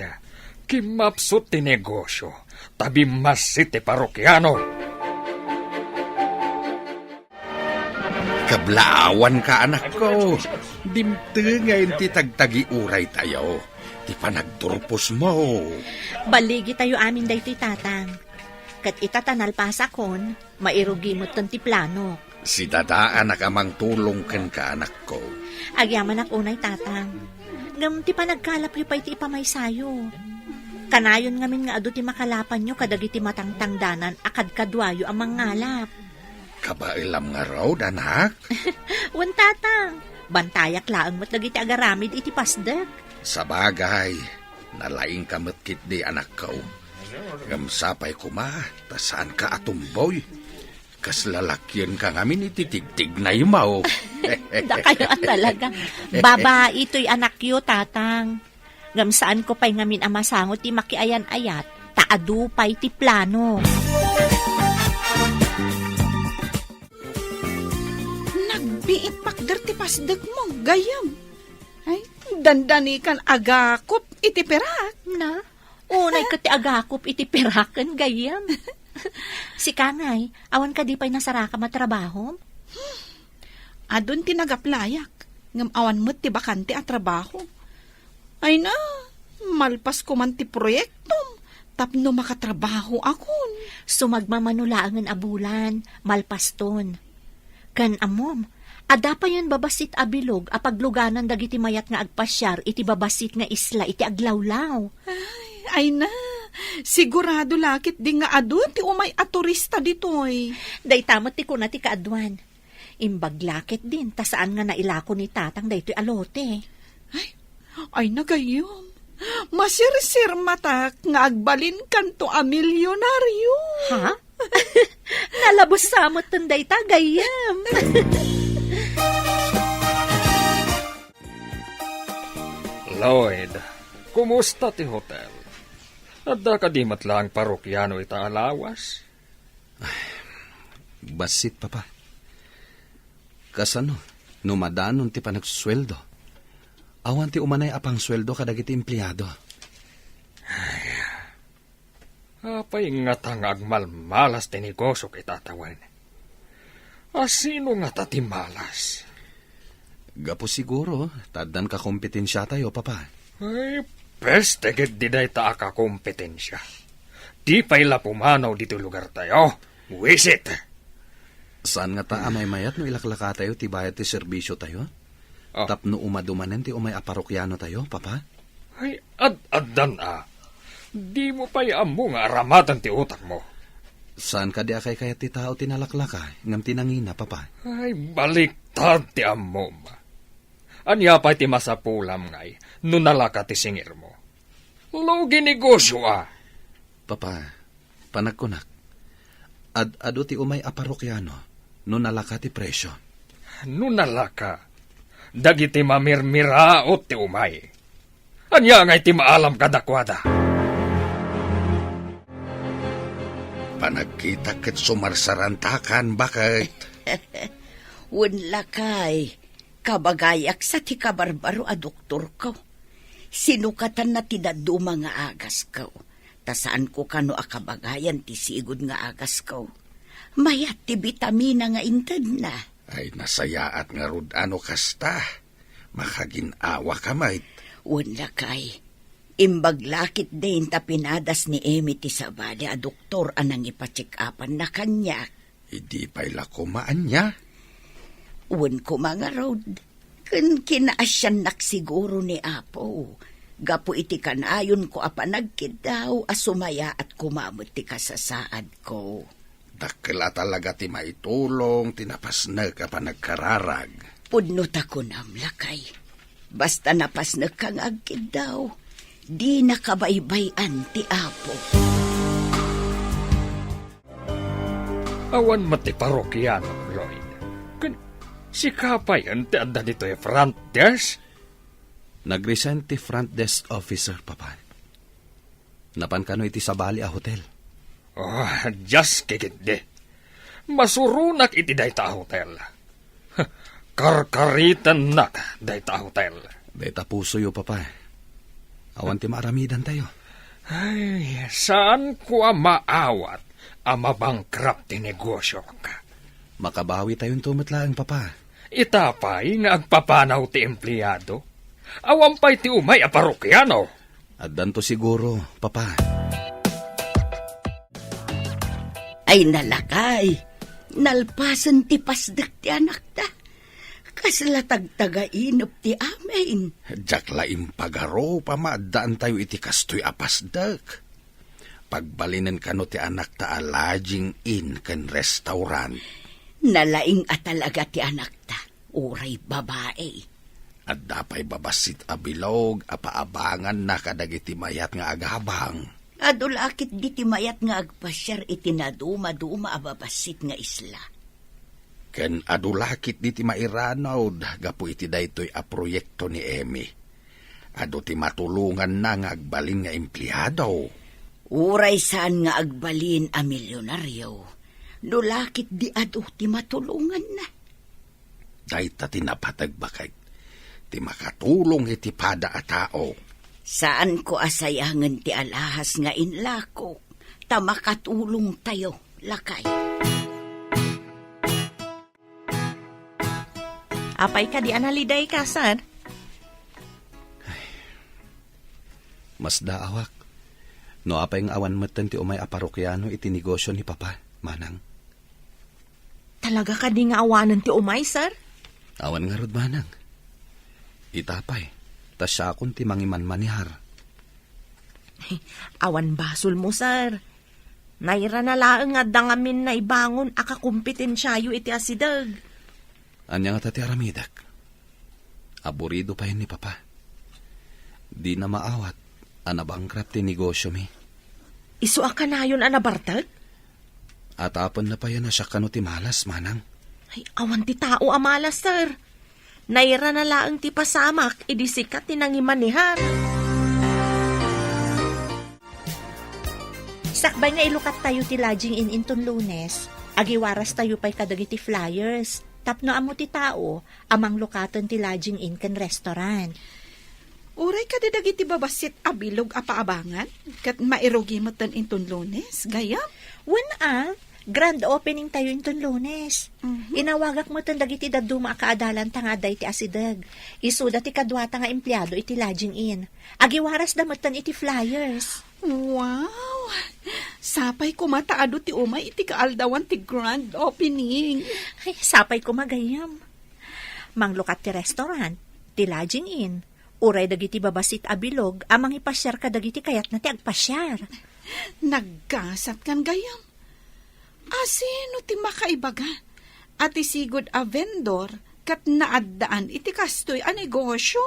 Kimmapsut ti negosio, ta bimmassit ti parokiano. Kablaawanka, anakko. Dimtengen ti tagtagiuraytayo, ti panagturposmo. Balligitayo amin daytoy, Tatang. Ket ita ta nalpasakon, mairugi metten ti planok. Si dadaanak a mangtulong kenka, anakko. Agyamanak unay, Tatang. Ngem ti panagkalapyo pay ti ipamaysayo. Kanayon ngamin nga adu ti makalapanyo kadagiti matangtangdanan a kadkaduayo a mangngalap. Kabaelam ngarud, anak? Wen, Tatang. Bantayak laeng met dagiti agaramid iti Pasdek. Sabagay, nalaingka met ketdi, anakko. Ngem sapay koma, ta saanka a tumboy. Kasla lakienka ngamin iti tigtignaymo. Dakayo a talaga. Babai toy anakyo, Tatang. Ngem saanko pay ngamin a masango ti makiayan-ayat, ta adu pay ti plano. Nagbiit pakder ti Pasdekmo, gayyem. Ay, dandanikan agakop iti pirak. Na? Unay ket ti agakop iti piraken, gayyem. Sika ngay, awan kadi pay nasarakam a trabahom? Adun ti nagaplayak, ngem awan met ti bakante a trabaho. Ay na, malpas koman ti proyektom tapno makatrabahoakon. Sumagmamano laengen a bulan, malpaston. Ken ammom, adda payen babassit a bilog a pagluganan dagiti mayat nga agpasiar iti babassit nga isla iti aglawlaw. Ay, ay na, sigurado la ketdi nga adu ti umay a turista ditoy. Dayta met ti kuna ti kaaduan. Imbag la ketdin ta saan nga nailako ni Tatang daytoy a lote. Ay, ay na gayyem. Masirsirmatak nga agbalinkanto a milyonaryo. Ha? Nalabos sa met dayta, gayyem. Lloyd, kumusta ti hotel? Adda kadi met laeng parokiano ita a lawas? Bassit, Papa. Kasano no madanon ti panagsueldo? Awan ti umanay a pangsueldo kadagiti empleado. Apay ngata nga agmalmalas ti negosiok ita a tawen? A sino ngata ti malas? Gapu siguro ta addan kakompetensiatayo, Papa. Ay, peste ketdi dayta a kakompetensia. Di pay la pumanaw ditoy lugartayo. Wisit! Saan ngata a maymayat no ilaklakatayo ti bayad ti serbisiotayo? Ah. Tapno umadu manen ti umay a parokianotayo, Papa? Ay, ad-addan a. Dimo pay ammo nga aramaten ti utakmo. Saan kadi a kaykayat ti tao ti nalaklaka, ngem ti nangina, Papa? Ay, baliktad ti ammom. Ania pay ti masapulam ngay no nalaka ti singirmo? Lugi negosio a. Papa, panagkunak, ad-adu ti umay a parokiano no nalaka ti presio. No nalaka, dagiti mamirmiraot ti umay. Ania ngay ti maalam kadakuada? Panagkitak ket sumarsarantakan, baket. Wen, lakay, kabagayak sa ti kabarbaro a doktorko. Sinukatanna ti dadduma nga agasko, ta saanko kano a kabagayan ti sigud nga agasko. Mayat ti bitamina nga intedna. Ay, nasayaat ngarud a no kasta. Makagin-awaka met. Wen, lakay. Imbag la ketdin ta pinadas ni Emi ti sabali a doktor a nangipa-check-upanna kaniak. Idi pay la koma ania? Wen koma ngarud, ken kinaasiannak siguro ni Apo, gapu iti kanayonko a panagkiddaw a sumayaat koma met ti kasasaadko. Dakkel a talaga ti maitulong ti napasnek a panagkararag. Pudno ta kunam, lakay. Basta napasnekka nga agkiddaw, dinaka baybay-an ti Apo. Awan met ti parokiano, Lloyd. Ken sika payen ti adda ditoy front desk? Nag-resign ti front desk officer, Papa. Napan kano iti sabali a hotel. Oh, diak ketdi. Masuronak iti dayta a hotel. Karkaritennak dayta a hotel. Dayta pusoyo, Papa. Awan ti maaramidantayo. Ay, saanko a maawat a mabangkrap ti negosiok. Makabawitayonto met laeng, Papa. Ita pay nga agpapanaw ti empleado. Awan pay ti umay a parokiano. Addanto siguro, Papa. Ay, nalakay. Nalpasen ti pasdek ti anakta. Kasla tagtagainep ti amin. Diak la impagarup a maaddaantayo iti kastoy a pasdek. Pagbalinen kano ti anakta a lodging inn ken restaurant. Nalaing a talaga ti anakta, uray babai. Adda pay babassit a bilog a paabanganna kadagiti mayat nga agabang. Adu la ketdi ti mayat nga agpasiar iti naduma-duma a babassit nga isla. Ken adu la ketdi ti mairanud gapu iti daytoy a proyekto ni Emi. Adu ti matulonganna nga agbalin nga empleado. Uray saan nga agbalin a milionario, no la ketdi adu ti matulonganna. Dayta ti napateg, baket, ti makatulong iti pada a tao. Saanko a sayangen ti alahas nga inlako, ta makatulongtayo, lakay. Apay kadi a nalidayka, sir? Ay, masdaawak. No apay nga awan metten ti umay a parokiano iti negosio ni Papa, Manang. Talaga kadi nga awanen ti umay, sir? Awan ngarud, Manang. Ita pay, ta siakon ti mangimanmanihar. Awan basolmo, sir. Nairana laeng nga adda ngamin naibangon a kakompetensiayo iti asideg. Ania ngata ti aramidek? Aburido payen ni Papa. Dina maawat A nabankrupt ti negosiomi. Isu a kanayon a nabartek? Atapenna pay a siak kano ti malas, manang. Ay, awan ti tao a malas, sir. Nairana laeng ti pasamak idi sika ti nangimanehar. Sakbay nga ilukat tayo ti lodging inn inton Lunes, agiwaras tayo pay kadagiti flyers tapno ammo ti tao a manglukaten ti lodging inn ken restaurant. Uray kadi dagiti babassit a bilog a paabangan ket mairugi metten inton Lunes, gayyem? Wen a, grand opening tayo inton Lunes. Mhm. Inawagak metten dagiti dadduma a kaadalanta nga adda iti asideg. Isuda ti kaduata nga empleado iti lodging inn. Agiwarasda metten iti flyers. Wow! Sapay koma ta adu ti umay iti kaaldawan ti grand opening. Ay, sapay koma gayyem. Manglukat ti restaurant, ti lodging inn, uray dagiti babassit a bilog a mangipasiar kadagiti kayatna ti agpasiar. Naggasat kan gayyem. Asino ti makaibaga a ti sigud a vendor ket naaddaan iti kastoy a negosio?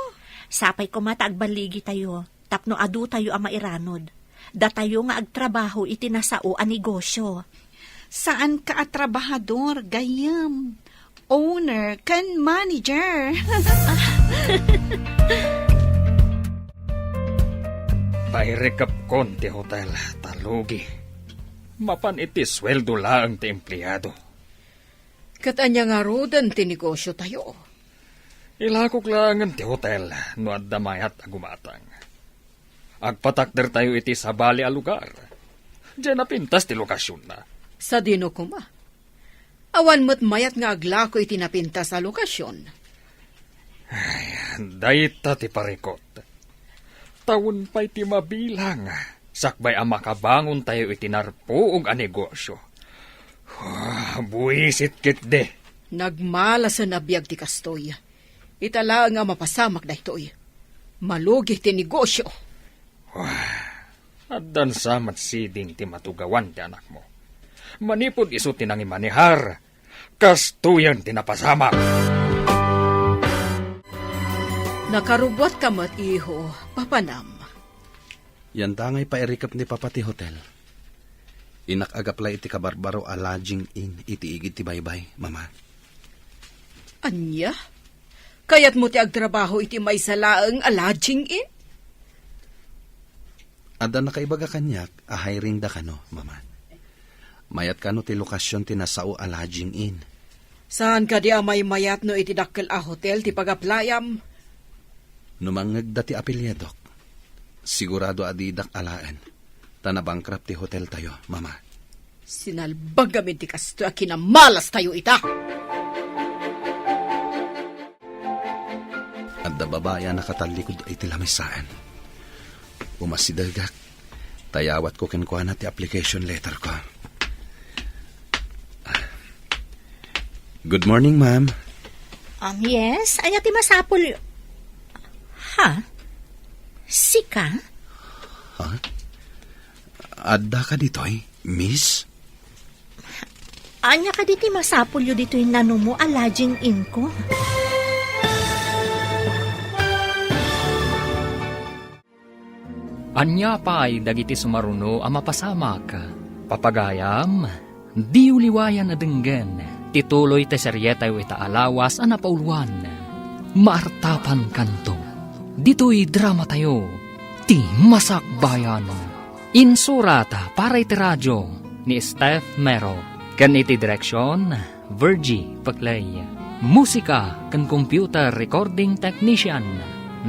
Sapay koma ta agballigitayo tapno adutayo a mairanod. Datayo nga agtrabaho iti nasao a negosio. Saanka a trabahador, gayyem. Owner ken manager. Pairikepkon ti hotel, ta lugi. Mapan iti sueldo laeng ti empleado. Ket ania ngaruden ti negosiotayo? Ilakok laengen ti hotel no adda mayat a gumatang. Agpatakdertayo iti sabali a lugar. Diay napintas ti lokasionna. Sadino koma? Awan met mayat nga aglako iti napintas a lokasion. Ay, dayta ti parikut. Tawen pay ti mabilang, sakbay a makabangontayo iti narpuog a negosio. Ah, buisit ketdi. Nagmalasen a biag ti kastoy. Ita laeng a mapasamak daytoy. Malugi ti negosio. Wah, addan sa met siding ti matugawan ti anakmo. Manipud isu ti nangimanehar, kastoyen ti napasamak. Nakarubuatka met, iho, papanam. Yantangay pairikep ni Papa ti hotel. Innak agaplay iti kabarbaro a lodging inn iti igid ti baybay, Mama. Ania? Kayatmo ti agtrabaho iti maysa laeng a lodging inn? Adda nakaibaga kaniak a hiring da kano, Mama. Mayat kano ti lokasion ti nasao a lodging inn. Saan kadi a maymayat no iti dakkel a hotel ti pagaplayam? No mangngegda ti apelyidok, sigurado a didak alaen, ta nabankrupt ti hoteltayo, Mama. Sinalbag amin ti kastoy a kinamalastayo ita. Adda babai a nakatallikud iti lamisaen. Umasidegak, ta iyawatko kenkuana ti application letterko. Good morning, ma'am. Um, yes? Ania ti masapul? Ha? Sika? Ha? Adda ka ditoy, miss? Ania kadi ti masapulyo ditoy nanumo a lodging inn ko? Ania pay dagiti sumaruno a mapasamak? Papagayam, diyo liwayan a denggen ti tuloy ti serietayo ita a lawas a napauluan, Maartapankanto. Ditoy dramatayo, Ti Masakbayan. Insurat para iti radio ni Steph Mero, ken iti direksion, Virgie Peclay. Musika ken computer recording technician,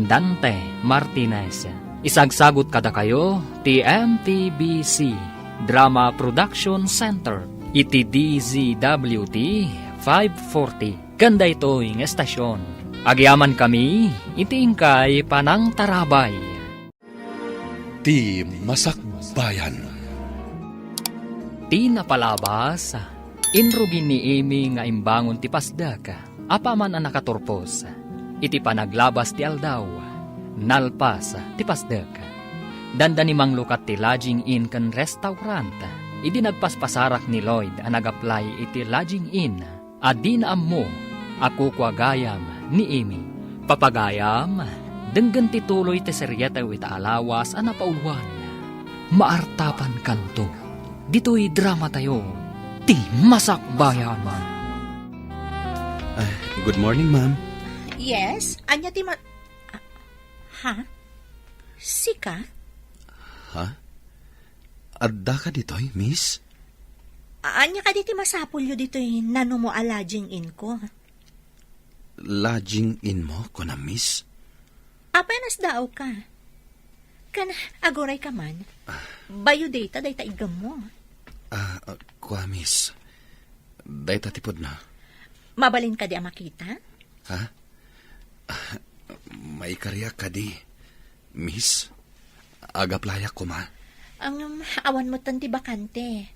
Dante Martinez. Isagsagut kadakayo ti M T B C Drama Production Center iti D Z W T five forty ken daytoy nga estasion. Agyamankami iti inkay panangtarabay. Ti Masakbayan. Ti napalabas, inrugi ni Amy nga imbangon ti pasdek, apaman a nakaturpos. Iti panaglabas ti aldaw, nalpas ti pasdek. Dandani manglukat ti lodging inn ken restaurant. Idi nagpaspasarak ni Lloyd a nag-apply iti lodging inn, a dina ammo a kukua gayam ni Amy. Papagayam, Denggen ti tuloy ti seriatayo ita a lawas a napauluan, Maartapankanto. Ditoy dramatayo, ti Masakbayan. Ah, good morning, ma'am. Yes? Ania ti ma-, ah, ha? Sika? Ha? Adda ka ditoy, miss? A-, ania kadi ti masapulyo ditoy nanumo a lodging inn ko? Lodging inn mo, kunam, miss? Apay a nasdaaw ka? Ken aguray ka man. Ah. Bayo dayta, dayta iggammo. Ah, ah, kua, miss. Dayta ti pudno. Mabalin kadi a makita? Ha? Ah, maikariak kadi, miss. Ag-applyak koma. Ngem, awan metten ti bakante.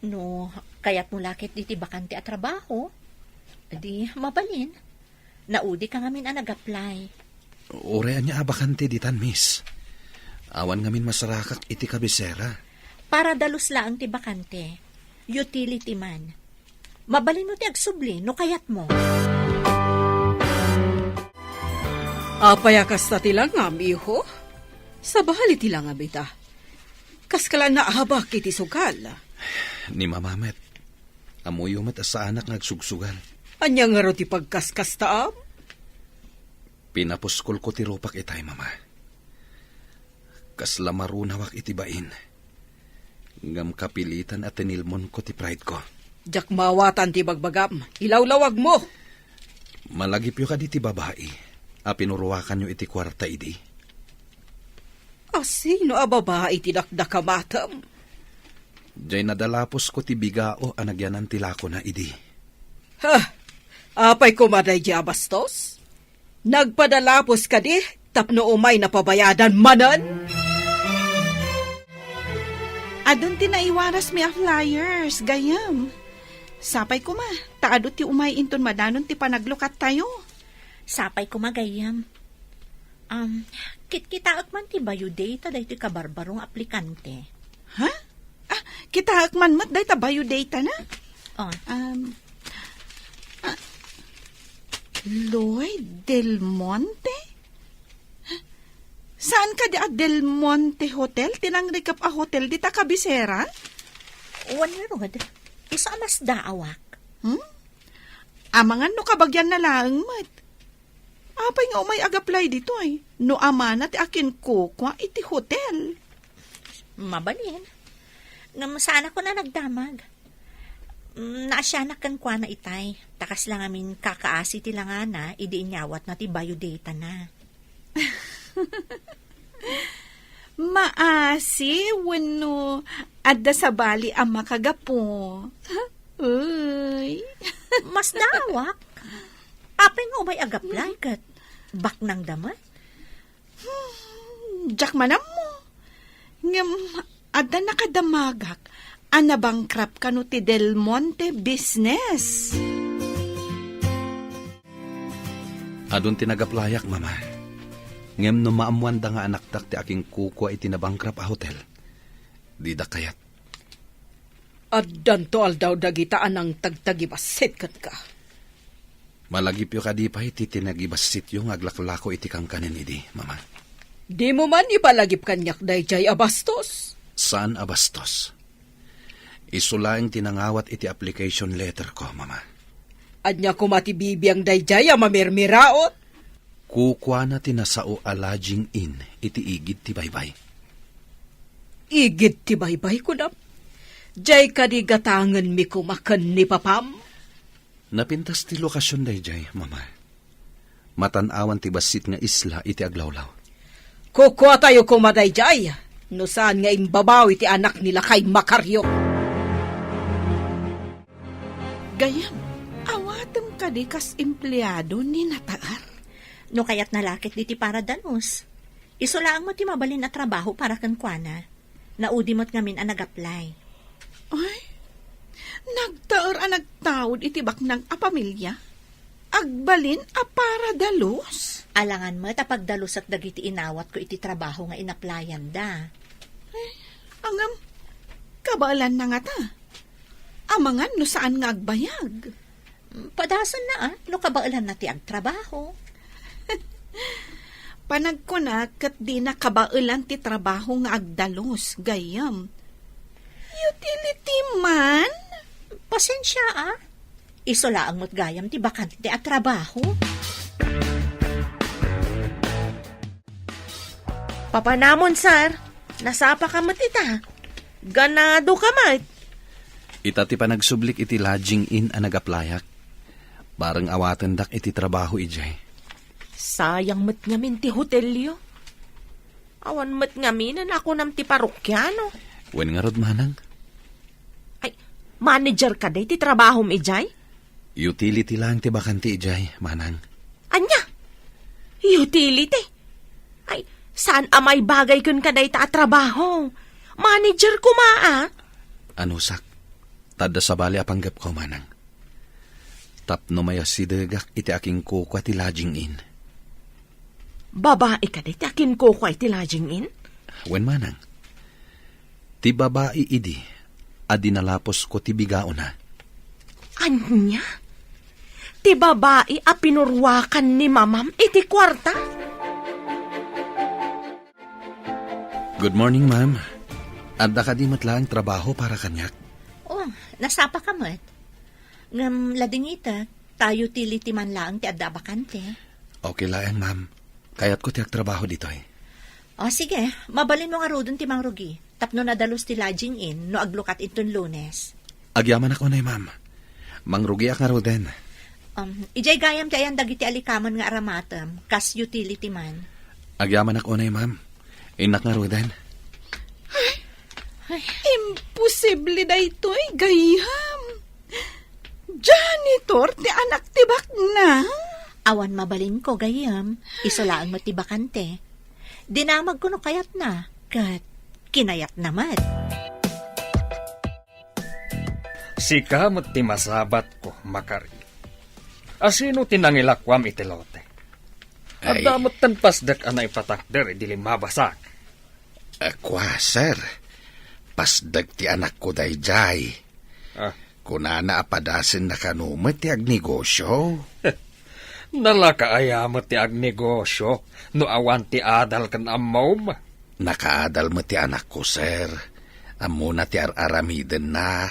No kayatmo la ket ditoy bakante a trabaho, di mabalin. Naudi ka ngamin a nag-apply. Uray ania a bakante ditan, miss. Awan ngamin masarakak iti kabisera. Para dalus laeng ti bakante. Utility man. Mabalinmo ti agsubli no kayatmo. Apay a kasta ti langam, iho? Sabali ti langam ita. Kaskala naabak iti sugal. Ni mama met, ammoyo met a saanak nga agsugsugal. Ania ngarud ti pagkaskastaam? Pinapuskolko ti rupak itay, mama. Kasla marunawak iti bain. Ngem kapilitan a tinilmonko ti prideko. Diak maawatan ti bagbagam. Ilawlawagmo. Malagipyo kadi ti babai a pinuruakanyo iti kuarta idi? A sino a babai ti dakdakamatem? Diay nadalapusko ti bigao a nagyanan ti lakona idi. Ha? Apay koma daydiay a bastos? Nagpadalapos kadi tapno umay napabayadan manen? Adun ti naiwarasmi a flyers, gayyem. Sapay koma, ta adu ti umay inton madanon ti panaglukattayo. Sapay koma, gayyem. Um, kitkitaek man ti biodata daytoy kabarbaro nga aplikante. Ha? Ah, kitaek man met dayta biodata na? Oh. Um, ah, Lloyd Del Monte? Saan kadi a Del Monte Hotel? Ti nangrikep a hotel dita kabisera? Wen ngarud, isu a masdaawak. Hmm? Amangan no kabagianna laeng met. Apay nga umay ag-apply ditoy? No amana ti akinkukua iti hotel. Mabalin. Ngem saanak a nagdamag. Mm, naasianak kenkuana itay. Ta kasla ngamin kakaasi ti langana idi inyawatna ti biodata na. Maasi wenno adda sabali a makagapu? Uy. Masdaawak. Apay nga umay ag-apply ket baknangda met? Hmm, diak man ammo. Ngem adda nakadamagak a nabankrupt kano ti Del Monte business. Adun ti nag-applyak, Mama. Ngem no maammoanda nga anakdak ti akinkukua iti nabankrupt a hotel, dida kayat. Addanto aldaw dagita a nangtagtagibassit kenka. Malagipyo kadi pay ti tinagibassityo nga aglaklako iti kankanen idi, Mama? Dimo man ipalagip kaniak daydiay a bastos? Saan a bastos. Isu laeng ti nangawat iti application letter ko, Mama. Ania koma ti bibiang daydiay a mamirmiraot? Kukuana ti nasao a lodging inn iti igid ti baybay. Igid ti baybay, kunam? Diay kadi gatangenmi koma ken ni papam? Napintas ti lokasion daydiay, Mama. Matan-awan ti bassit nga isla iti aglawlaw. Kukuatayo koma daydiay, no saan nga imbabawi ti anak ni lakay Macario. Gayyem, awatem kadi kas empleado ni Nataer? No kayatna la ket ditoy para dalus. Isu laeng met ti mabalin a trabaho para kenkuana. Naudi met ngamin a nag-apply. Ay, nagtaer a nagtaud iti baknang a pamilia? Agbalin a para dalus? Alangan met a pagdalusak dagiti inawatko iti trabaho nga inaplayanda. Ay, ngem, kabaelanna ngata? Amangan no saan nga agbayag? Padasenna, a, no kabaelanna ti agtrabaho. Panagkunak ket dina kabaelan ti trabaho nga agdalus, gayyem. Utility man? Pasensia, a. Isu laeng met gayam ti bakante a trabaho. Papanamon, sir. Nasapa ka met ita. Ganado ka met. Ita ti panagsublik iti lodging inn a nag-applyak. Bareng awatendak iti trabaho idiay. Sayang met ngamin ti hotelyo. Awan met ngamin a nakunam ti parokiano. Wen ngarud, manang? Ay, manager kadi ti trabahom idiay? Utility laeng ti bakante idiay, manang. Ania? Utility? Ay, saan a maibagay kenka dayta a trabaho? Manager koma, a? Anusak, ta adda sabali a panggepko, manang. Tapno mayasidegak iti akinkukua ti lodging inn. Babai kadi ti akinkukua iti lodging inn? Wen, manang. Ti babai idi a dinalaposko ti bigaona. Ania? Ti babai a pinuruakan ni mamam iti kuarta? Good morning, ma'am. Adda kadi met laeng trabaho para kaniak? Oh, nasapa ka met. Ngem ladingitek, ta utility man laeng ti adda a bakante. Okay laeng, ma'am. Kayatko ti agtrabaho ditoy. O, sige, mabalinmo ngaruden ti mangrugi, tapno nadalus ti lodging inn no aglukat inton Lunes. Agyamanak unay, ma'am. Mangrugiak ngaruden. Um, idiay gayam ti ayan dagiti alikaman nga aramatem, kas utility man. Agyamanak unay, ma'am. Innak ngaruden. Ay, imposible daytoy, gayyem. Janitor ti anak ti baknang? Awan mabalinko, gayyem. Isu laeng met ti bakante. Dinamagko no kayatna, ket kinayatna met. Sika met ti masabatko, Makari. Asino ti nangilakuam iti lote? Ay. Adda metten pasdek a naipatakder idi limmabasak. A, kua, sir. Pasdek ti anakko daydiay. Ah. Kunana a padasenna kano met ti agnegosio. Nalaka aya met ti agnegosio no awan ti adal ken ammom? Nakaadal met ti anakko, sir. Ammona ti ar-aramidenna.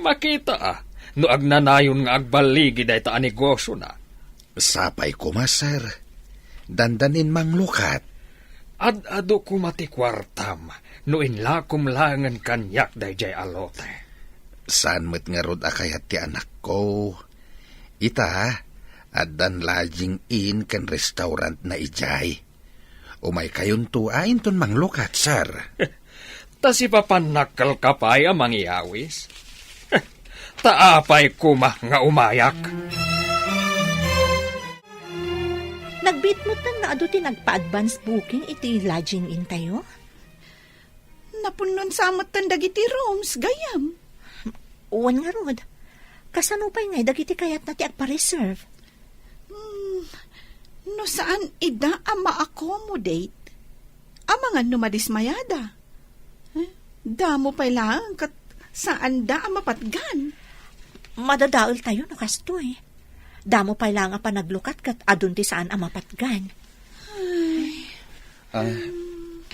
Makita a, no agnanayon nga agballigi dayta a negosiona. Sapay koma, sir. Dandanin manglukat. Ad-adu koma ti kuartam no inlakom laengen kaniak daydiay a lote. Saan met ngarud a kayat ti anakko. Ita, addan lodging inn ken restaurantna idiay. Umaykayonto a inton manglukat, sir. Ta sipapannak kalka pay a mangyawis? Ta apay koma nga umayak? Nagbiit metten nga adu ti nagpa-advance booking iti lodging inntayo? Napunnon sa metten dagiti rooms, gayyem. Wen ngarud, kasano pay ngay dagiti kayatna ti agpa-reserve? Hmm, no saan ida a ma-accommodate, amangan no madismayada. Eh, damo pay laeng ket saanda a mapatgan. Madadaeltayo no kastoy. Damo pay laeng a panaglukat ket adun ti saan a mapatgan. Ay. Ah,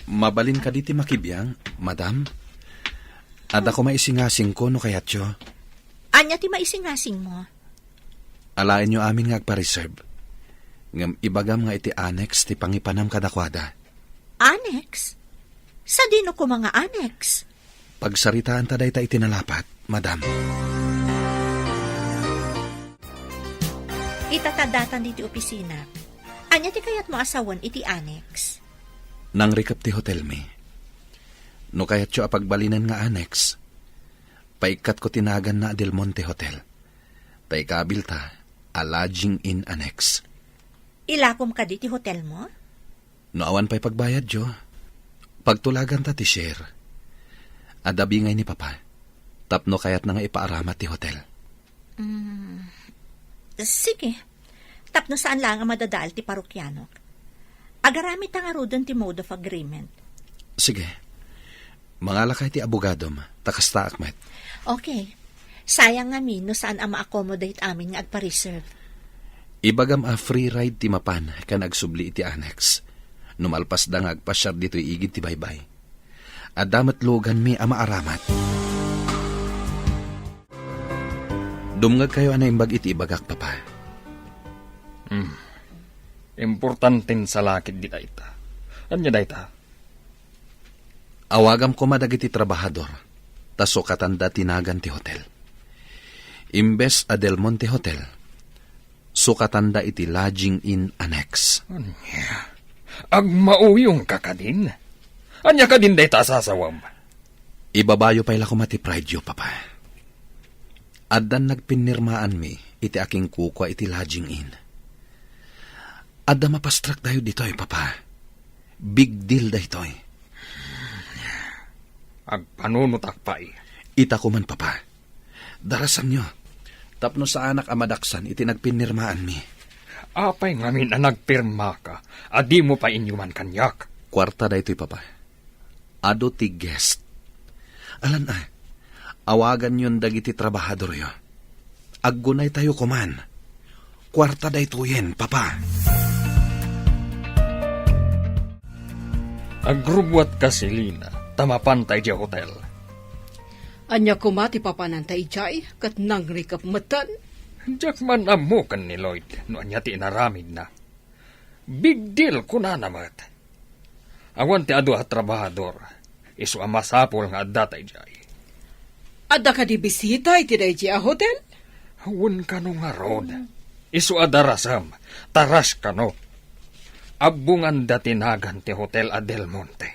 mabalin kadi ti makibiang, madam? Adda koma isingasingko no kayatyo. Ania ti maisingasingmo? Alaenyo amin nga agpa-reserve. Ngem ibagam nga iti annex ti pangipanam kadakuada. Annex? Sadino koma nga annex? Pagsaritaanta dayta iti nalapat, madam. Ita ta datan ditoy opisina. Ania ti kayatmo a sawen iti annex? Nangrikep ti hotelmi. No kayatyo a pagbalinen nga annex, paikkatko ti naganna a Del Monte Hotel. Ta ikabilta a lodging inn annex. Ilakom kadi ti hotelmo? No awan pay pagbayadyo, pagtulaganta ti share. Adda bingay ni Papa, tapno kayatna nga ipaaramat ti hotel. Mm, sige. Tapno saan laeng a madadael ti parokianok. Agaramidta ngaruden ti mode of agreement. Sige. Mangalakay ti abogadom, ta kastaak met. Okay. Sayang ngamin no saan a ma-accommodate amin nga agpa-reserve. Ibagam a free ride ti mapan ken agsubli iti annex no malpasda nga agpasiar ditoy igid ti baybay. Adda met luganmi a maaramat. Dumngegkayo a naimbag iti ibagak, Papa. Hmm. Importanten sa lakit di dayta. Ania dayta? Awagam koma dagiti trabahador, ta sukatanda ti nagan ti hotel. Imbes a Del Monte Hotel, sukatanda iti Lodging Inn Annex. Ania? Agmauyongka kadin? Ania kadin dayta a sasawem? Ibabayo pay la koma ti prideyo, Papa. Addan nagpinnirmaanmi iti akinkukua iti Lodging Inn. Adda mapastraktayo ditoy, Papa. Big deal daytoy. Agpanunotak pay. Ita koman, Papa. Darasanyo. Tapno saanak a madaksan iti nagpinnirmaanmi. Apay ngamin a nagpirmaka a dimo pay inyuman kaniak? Kuarta daytoy, Papa. Adu ti guest. Alan a, awaganyon dagiti trabahadoryo. Aggunaytayo koman. Kuarta daytoyen, Papa. Agrubbuatka, Selina, ta mapanta idiay hotel. Ania koma ti papananta idiay, ket nangrikep metten? Diak man ammo ken ni Lloyd no ania ti inaramidna. Big deal, kunana met. Awan ti adu a trabahador, isu a masapul nga addata idiay. Adda kadi bisita iti daydi a hotel? Wen kano ngarud. Isu a darasem, ta rush kano. Abbonganda ti nagan ti hotel a Del Monte.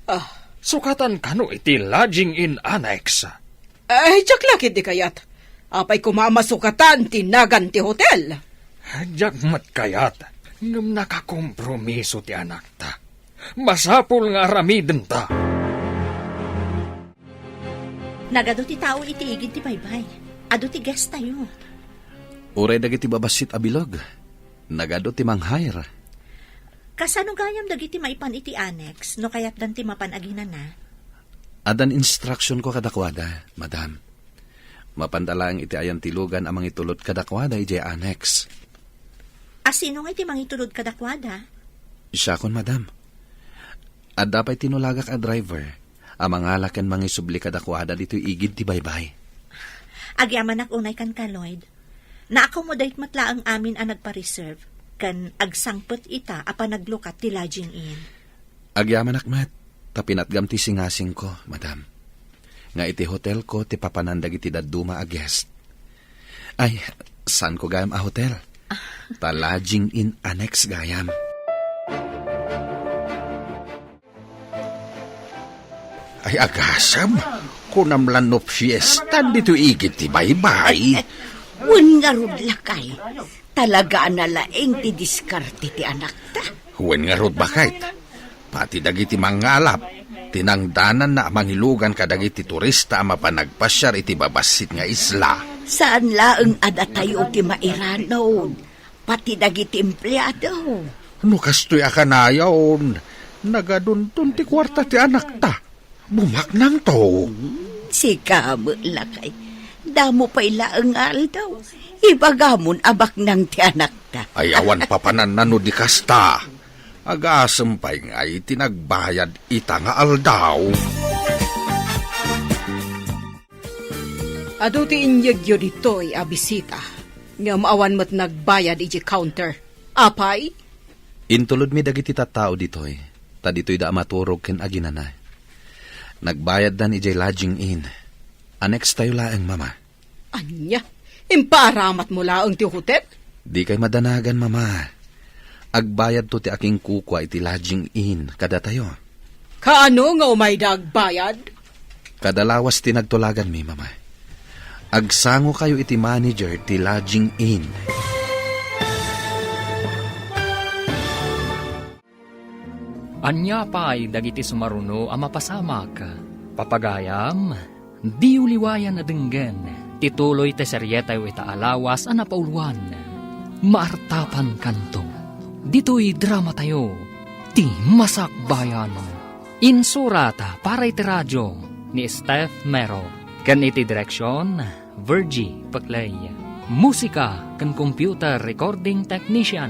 Ah. Sukatan kano iti Lodging Inn Annex. Ay, diak la ketdi kayat. Apay koma a masukatan ti nagan ti hotel? Diak met kayat, ngem nakakompromiso ti anakta. Masapul nga aramidenta. Nagadu ti tao iti igid ti baybay. Adu ti guest tayo. Uray dagiti babassit a bilog, nagadu ti manghair. Kasano gayam dagiti maipan iti annex no kayatdan ti mapan aginana? Addan instructionko kadakuada, madam. Mapanda laeng iti ayan ti lugan a mangitulod kadakuada idiay annex. A sino nga iti mangitulod kadakuada? Siakon, madam. Adda pay tinulagak a driver a mangala ken mangisubli kadakuada ditoy igid ti baybay. Agyamanak unay kenka, Lloyd. Na-accommodate met laeng amin a nagpa-reserve, ken agsangpet ita a panaglukat ti Lodging Inn. Agyamanak met, ta pinatgam ti singasingko, madam, nga iti hotelko ti papanan dagiti dadduma a guest. Ay, saanko gayam a hotel. Ta Lodging Inn Annex gayam. Ay, agasem, kunam la no fiesta ditoy igid ti baybay. Wen ngarud, lakay. Talaga a nalaing ti diskarte ti anakta. Wen ngarud, baket. Pati dagiti mangngalap, tinangdananna a mangilugan kadagiti turista a mapan agpasiar iti babassit nga isla. Saan laeng a datayo ti mairanod. Pati dagiti empleado. No kastoy a kanayon, nagadunton ti kuarta ti anakta. Bumaknangto. Hmm, sika met, lakay. Damo pay laeng nga aldaw. Ibagamon a baknang ti anakta. Ay, awan papananna no di kasta. Agasem pay nga iti nagbayad ita nga aldaw. Adu ti inyegyo ditoy a bisita, ngem awan met nagbayad idiay counter. Apay? Intulodmi dagiti tattao ditoy, ta ditoyda a maturog ken aginana. Nagbayaddan idiay Lodging Inn. Annex tayo laeng, Mama. Ania? Impaaramatmo laeng ti hotel? Dikay madanagan, Mama. Agbayadto ti akinkukua iti Lodging Inn kadatayo. Kaano nga umayda agbayad? Kada lawas ti nagtulaganmi, Mama. Agsangokayo iti manager ti Lodging Inn. Ania pay dagiti sumaruno a mapasamak? Papagayam, diyo liwayan a denggen ti tuloy ti serietayo ita a lawas a napauluan, Maartapankanto. Ditoy dramatayo, Ti Masakbayan. Insurat para iti radio ni Steph Mero ken iti direksion, Virgie Peclay. Musika ken computer recording technician,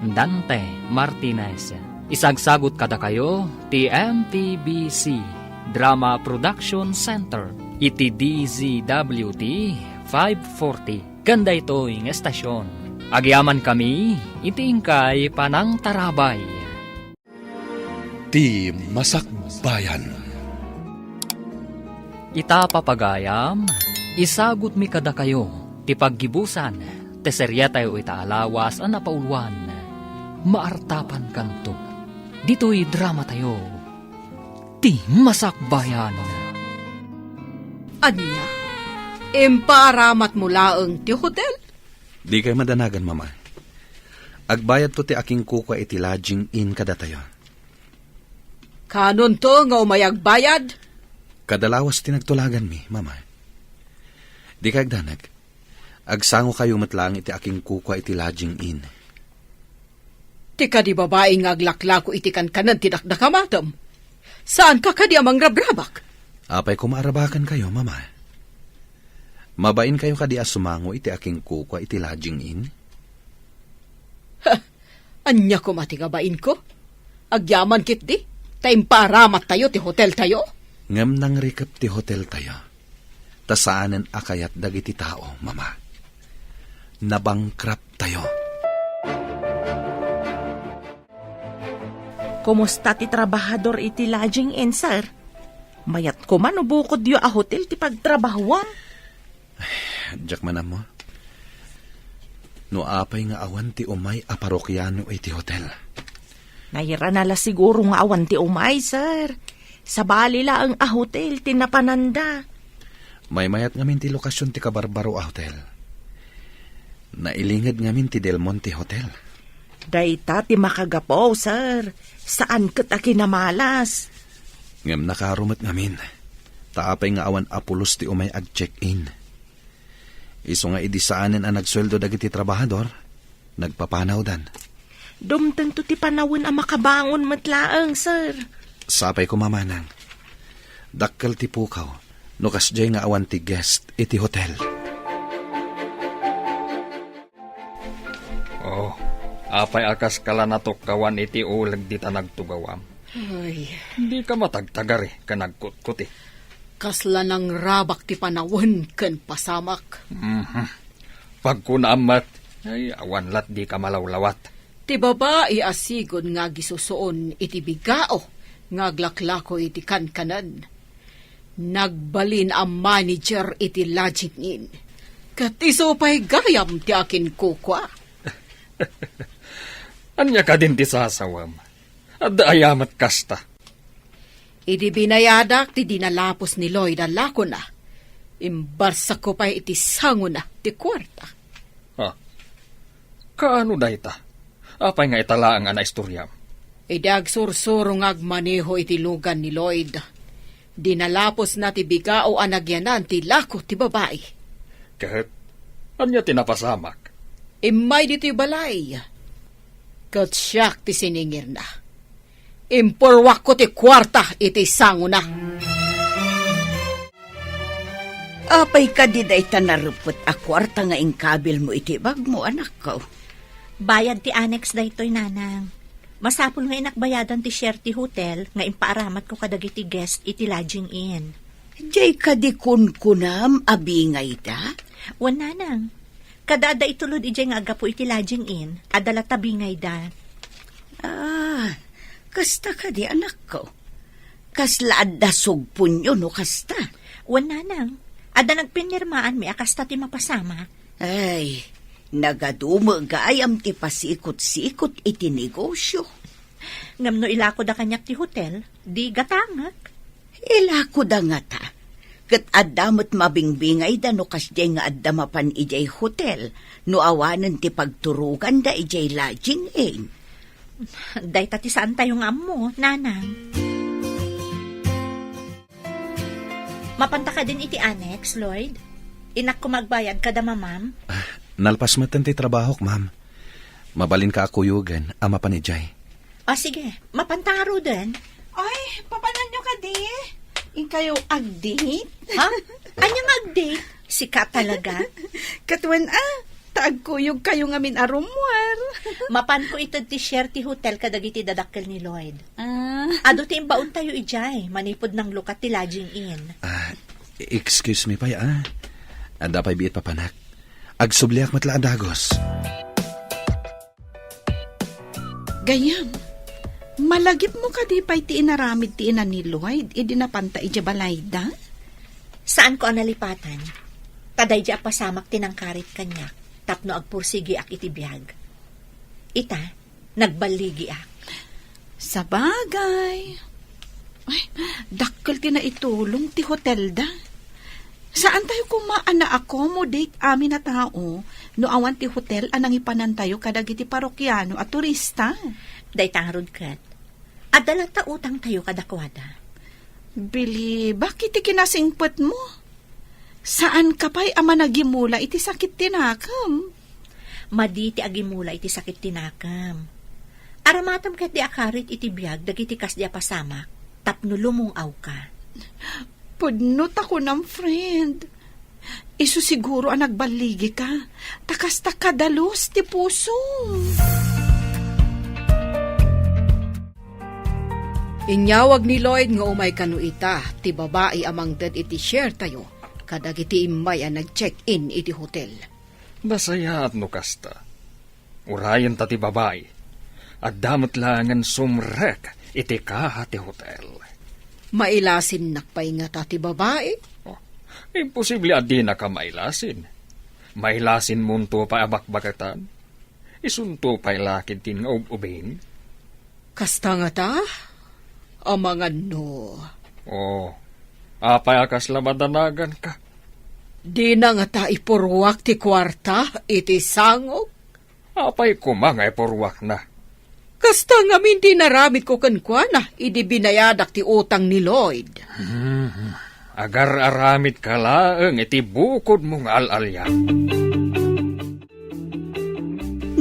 Dante Martinez. Isagsagut kadakayo ti M T B C Drama Production Center iti D Z W T five forty. Ken daytoy nga estasion, agyamankami iti inkay panangtarabay. Ti Masakbayan. Ita, papagayam, isagutmi kadakayo ti paggibusan ti seriatayo ita a lawas a napauluan, Maartapankanto. Ditoy dramatayo, Ti Masakbayan. Ania? Impaaramatmo laeng ti hotel? Dikay madanagan, Mama. Agbayadto ti akinkukua iti lodging inn kadatayo. Kanonto nga umay agbayad? Kada lawas ti nagtulaganmi, Mama. Dikay agdanag. Agsangokayo met laeng iti akinkukua iti lodging inn. Ti kadi babai nga aglaklako iti kankanen ti dakdakamatem. Saanka kadi a mangrabrabak? Apay koma a rabakenkayo, Mama? Mabainkayo kadi a sumango iti akinkukua iti lodging inn? Ha! Ania koma ti kabainko? Agyaman ketdi, ta impaaramattayo ti hoteltayo. Ngem nangrikep ti hoteltayo, ta saanen a kayat dagiti tao, Mama. Nabankrupt tayo. Kumusta ti trabahador iti lodging inn, sir? Mayat koma no bukodyo a hotel ti pagtrabahuam. Diak man ammo. No apay nga awan ti umay a parokiano iti hotel. Nairana la siguro nga awan ti umay, sir. Sabali laeng a hotel ti napananda. Maymayat ngamin ti lokasion ti kabarbaro a hotel. Nailinged ngamin ti Del Monte Hotel. Dayta ti makagapu, sir. Saan ket a kinamalas. Ngem nakaro met ngamin, ta apay nga awan a pulos ti umay ag-check-in. Isu nga idi saanen a nagsueldo dagiti trabahador, nagpapanawdan. Dumtengto ti panawen a makabangon met laeng, sir. Sapay koma, manang. Dakkel ti pukaw no kasdiay nga awan ti guest iti hotel. Oh, apay a kaska la natukkawan iti uleg dita nagtugawam? Ay. Dika matagtagari ken agkutkuti. Kasla nangrabak ti panawen ken pasamak. Mhm. Pagkunaam met, ay, awan lat dika malawlawat. Ti babai a sigud nga agisusuon iti bigao nga aglaklako iti kankanen. Nagbalin a manager iti lodging inn. Ket isu pay gayam ti akinkukua. Ania kadin ti sasawem? Adda aya met kasta? Idi binayadak ti dinalapos ni Lloyd a lakona, imbarsakko pay iti sangona ti kuarta. Ha? Kaano dayta? Apay nga ita laeng a naistoriam? Idi agsursuro nga agmaneho iti lugan ni Lloyd, dinalapos na ti bigao a nagyanan ti lako ti babai. Ket ania ti napasamak? Immay ditoy balay, ket siak ti siningirna. Impurwakko ti kuarta iti sangona. Apay kadi dayta narepet a kuarta nga inkabilmo iti bagmo, anakko? Bayad ti annex daytoy, nanang. Masapul nga inakbayadan ti share ti hotel nga impaaramatko kadagiti guest iti lodging inn. Diay kadi kunkunam a bingayda? Wen, nanang. Kada adda itulod idiay nga aggapu iti lodging inn, adda latta bingayda. Ah, kasta kadi, anakko? Kasla adda sugponyo no kasta? Wen, nanang. Adda nagpinirmaanmi a kasta ti mapasamak. Ay, nagadu met gayam ti pasikot-sikot iti negosyo. Ngem no ilakoda kaniak ti hotel, di gatangek. Ilakoda ngata, ket adda met mabingbingayda no kasdiay nga adda mapan idiay hotel no awanen ti pagturoganda idiay lodging inn. Dayta ti saantayo nga ammo, nanang. Mapanta kadin iti annex, Lloyd? Innak koma agbayad kada mamam? Ah, nalpas metten ti trabahok, ma'am. Mabalinka a kuyogen a mapan idiay. Ah, sige. Mapanta ngaruden. Ay, papananyo kadi? Inkayo ag-date? Ha? Ania nga ag-date? Sika talaga? Ket wen a, ta agkuyogkayo ngamin a rummuar. Mapanko ited ti share ti hotel kadagiti dadakkel ni Lloyd. Ah. Adu ti imbaontayo idiay, manipud nanglukat ti lodging inn. Ah, excuse me pay, ah. Adda pay biit papanak. Agsubliak met la a dagus. Gayyem, malagipmo kadi pay ti inaramid ti ina ni Lloyd idi napanta idiay balayda? Saanko a nalipatan. Ta daydi a pasamak ti nangkarit kaniak tapno agpursigiak iti biag. Ita, nagballigiak. Sabagay. Ay, dakkel ti naitulong ti hotelda. Saantayo koma a na-accommodate amin a tao no awan ti hotel a nangipanantayo kadagiti parokiano a turista. Dayta ngarud ket, adda latta utangtayo kadakuada. Bilibak iti kinasingpetmo. Saanka pay a managimula iti sakit ti nakem? Madi ti agimula iti sakit ti nakem. Aramatem ketdi a karit iti biag dagiti kasdi a pasamak tapno lumung-awka. Pudno ta kunam, friend. Isu siguro a nagballigika, ta kasta kadalus ti pusom. Inyawag ni Lloyd nga umay kano ita ti babai a mangted iti share tayo kadagiti immay a nag-check-in iti hotel. Nasayaat no kasta. Urayenta ti babai. Adda met laengen sumrek iti kaha ti hotel. Mailasinnak pay ngata ti babai? Oh, imposible a dinaka mailasin. Mailasinmonto pay a bakbaketan. Isunto pay la ketdin nga ub-ubing. Kasta ngata? Amangan no. Oh, apay a kasla madanaganka? Dina ngata ipurruak ti kuarta iti sangok? Apay koma nga ipurruakna? Kasta ngamin ti inaramidko kenkuana idi binayadak ti utang ni Lloyd. Hmm, agar-aramidka laeng iti bukodmo nga al-alian.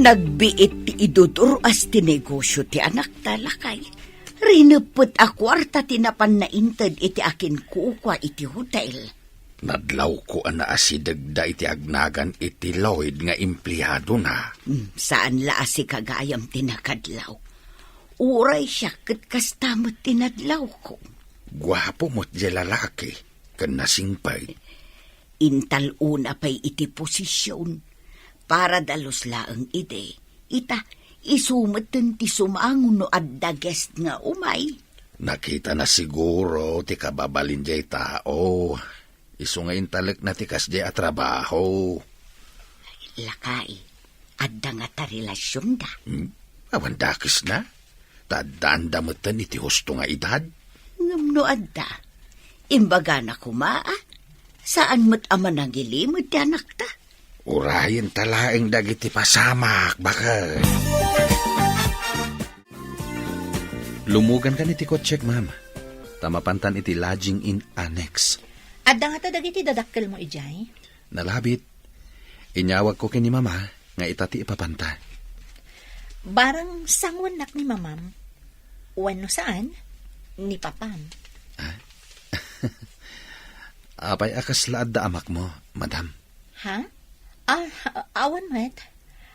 Nagbiit ti idudur-as ti negosio ti anakta, lakay. Rineppet a kuarta ti napanna inted iti akinkukua iti hotel. Nadlawko a naasidegda iti agnagan iti Lloyd nga empleadona. Hmm, saan la a sika gayam ti nakadlaw. Uray siak ket kasta met ti nadlawko. Guapo met diay lalaki, ken nasingpet. Intal-ona pay iti posision. Para dalus laeng idi. Ita, isu metten ti sumango no adda guest nga umay. Nakitana siguro ti kababalin diay tao. Isu nga intalekna ti kasdiay a trabaho. Lakay, adda ngata relasionda? Hmm? Awan dakesna? Ta addaanda metten iti husto nga edad? Ngem no adda, imbagana koma, a? Saan met a manangilimed ti anakta? Urayenta laeng dagiti pasamak, baket. Lumugankan iti kotsek, ma'am. Ta mapantan iti lodging inn annex. Adda ngata dagiti dadakkelmo idiay? Nalabit. Inyawagko ken ni Mama nga ita ti ipapanta. Barang sanguennak ni Mamam, wenno saan, ni Papam. Ah? Apay a kasla adda amakmo, Madam? Ha? Ah, awan met.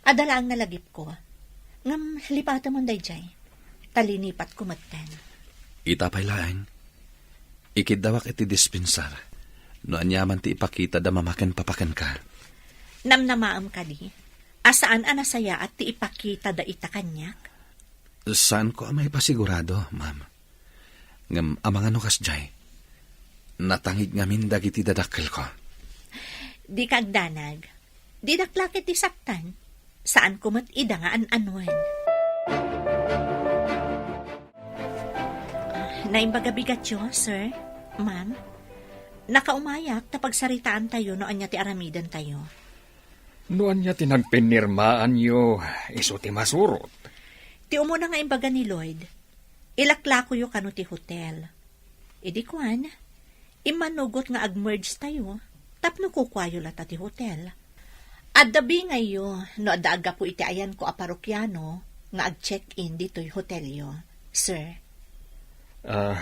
Adda laeng nalagipko. Ngem lipatemon daydiay. Ta linipatko metten. Ita pay laeng, ikiddawak iti dispensar no aniaman ti ipakita da Mama ken Papa kenka. Namnamaem kadi a saan a nasayaat ti ipakita da ita kaniak? Saanko a maipasigurado, ma'am. Ngem amangan no kasdiay, natangig ngamin dagiti dadakkelko. Dika agdanag. Didak la ket ti saktan. Saanko met ida nga an-anuen. Ah, naimbag a bigatyo, sir, ma'am. Nakaumayak ta pagsaritaantayo no ania ti aramidentayo. No ania ti nagpinirmaanyo, isu ti masurot. Ti umuna nga imbaga ni Lloyd, ilaklakoyo kano ti hotel. Idi kuan, immanugot nga ag-merge tayo, tapno kukuayo lata ti hotel. Adda bingayyo no adda aggapu iti ayanko a parokiano nga ag-check-in ditoy hotelyo, sir. Ah,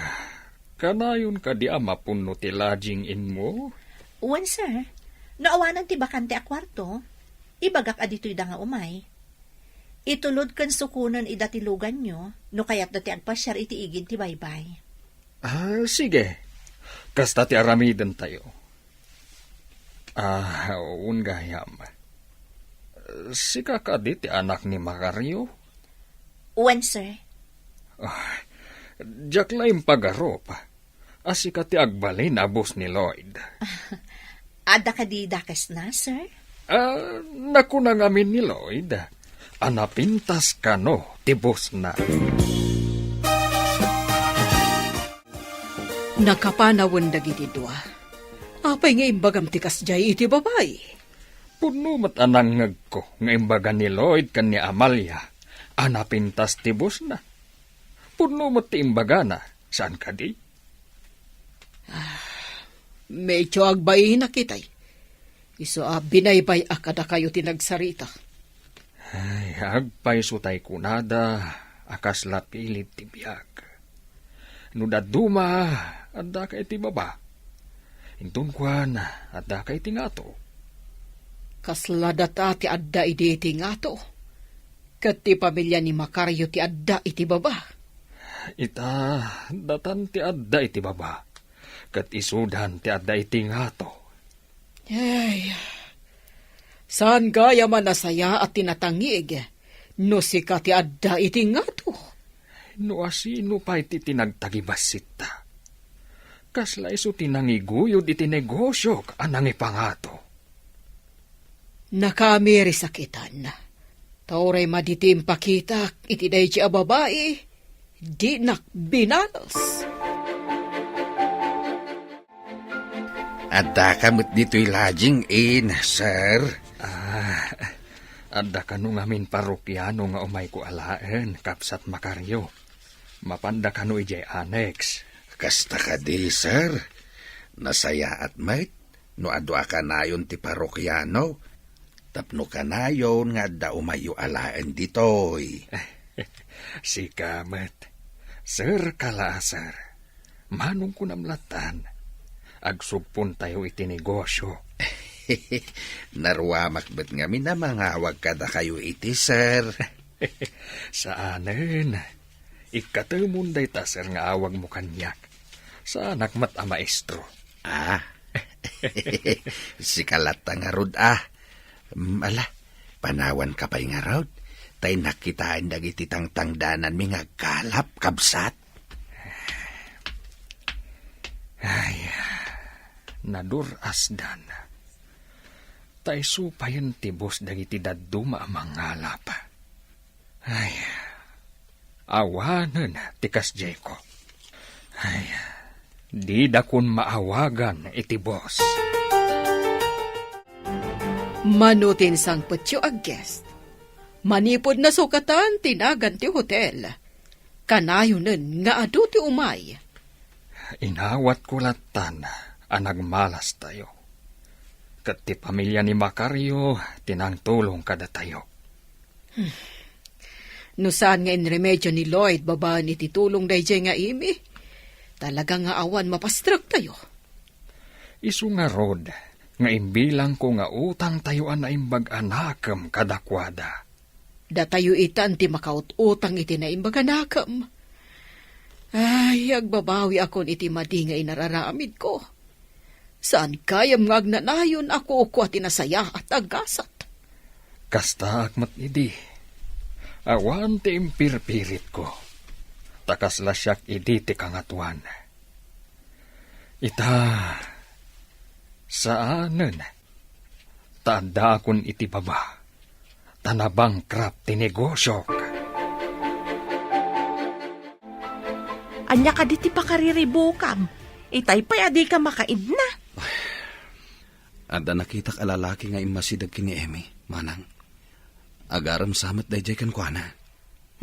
kanayon kadi a mapunno ti lodging inmo? Wen, sir. No awanen ti bakante a kuarto, ibagak a ditoyda nga umay. Itulod ken sukonen ida ti luganyo no kayatda ti agpasiar iti igid ti baybay. Ah, sige. Kasta ti aramidentayo. Ah, wen gayam. Sika kadi ti anak ni Macario? Wen, sir. Ah, diak la impagarup a sika ti agbalin a boss ni Lloyd. Adda kadi dakesna, sir? Ah, nakuna ngamin ni Lloyd a napintas kano ti bossna. Nakapanawen dagiti dua. Apay nga imbagam ti kasdiay iti babai? Pudno met a nangngegko nga imbaga ni Lloyd ken ni Amalia a napintas ti bossna. Pudno met ti imbagana, saan kadi? Ah, medyo agbainak itay. Isu a binaybay-ak kadakayo ti nagsarita. Ay, agpayso tay kunada a kasla pilit ti biag. No dadduma, addaka iti baba. Inton kuan, addaka iti ngato. Kasla data ti adda idi iti ngato. Ket ti pamilia ni Macario ti adda iti baba. Ita, datan ti adda iti baba. Ket isudan ti adda iti ngato. Ay, saan gayam a nasayaat ti natangig no sika ti adda iti ngato? No asino pay ti tinagtagibasitta, kasla isu ti nangiguyod iti negosiok a nangipangato. Nakaamirisakitan. Ta uray madi ti impakitak iti daydi a babai, dinak binalos. Addaka met ditoy lodging inn, sir? Ah, adda kano ngamin parokiano nga umayko alaen, Kabsat Macario. Mapanda kano idiay annex. Kasta kadi, sir. Nasayaat met no adu a kanayon ti parokiano. Tapno kanayon nga adda umayyo alaen ditoy. Sika met, sir ka la, sir. Manong kunam lattan, agsugpontayo iti negosio. Naruamak met ngamin a mangawag kadakayo iti sir. Saanen. Ikkatemon dayta, sir, nga awagmo kaniak. Saanak met a maestro. Ah, sika latta ngarud, ah. Mm, ala, panawanka pay ngarud. Ta innak kitaen dagiti tangtangdananmi nga agkalap, kabsat. Ay, nadur-asdan. Ta isu payen ti boss dagiti dadduma a mangalap. Ay, awanen ti kasdiayko. Ay, didakon maawagan iti boss. Mano ti insangpetyo a guest? Manipud nasukatan ti nagan ti hotel, kanayonen nga adu ti umay. Inawatko lattan a nagmalastayo. Ket ti pamilia ni Macario ti nangtulong kadatayo. Hmm. No saan nga inremedyo ni Lloyd babaen iti tulong daydiay nga Amy, talaga nga awan mapastrektayo. Isu ngarud nga imbilangko nga utangtayo a naimbag a nakem kadakuada. Datayo itan ti makaut-utang iti naimbag a nakem. Ay, agbabawiakon iti madi nga inararamidko. Saan gayam nga agnanayon a kukua ti nasayaat a gasat. Kastaak met idi. Awan ti impirpiritko. Ta kasla siak idi ti kangatoan. Ita, saanen. Ta addaakon iti baba. Ta nabangkrap ti negosiok. Ania kadi ti pakariribukam? Itay pay a dika makaidna. Adda nakitak a lalaki nga immasideg ken ni Emmy, manang. Agarem sa met daydiay kenkuana.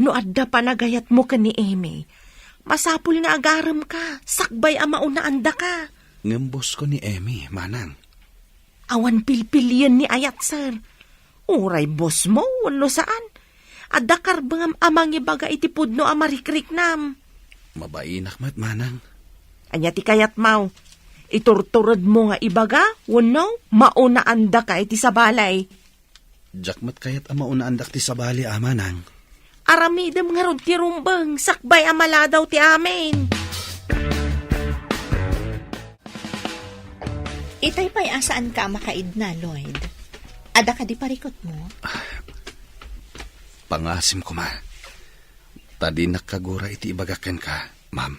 No adda panagayatmo ken ni Emmy, masapul nga agaremka, sakbay a maunaandaka. Ngem boss ko ni Emmy, manang. Awan pilpilien ni ayat, sir. Uray boss mo, wenno saan. Adda karbengam a mangibaga iti pudno a marikriknam. Mabainak met, manang. Ania ti kayatmo? Iturturedmo nga ibaga, wenno maunaandaka iti sabali? Diak met kayat a maunaandak ti sabali, Amanang. Aramidem ngarud ti rumbeng, sakbay a maladaw ti amin. Itay pay a saanka a makaidna, Lloyd. Adda kadi parikutmo? Pangasim koma. Ta dinak kagura iti ibagak kenka, ma'am.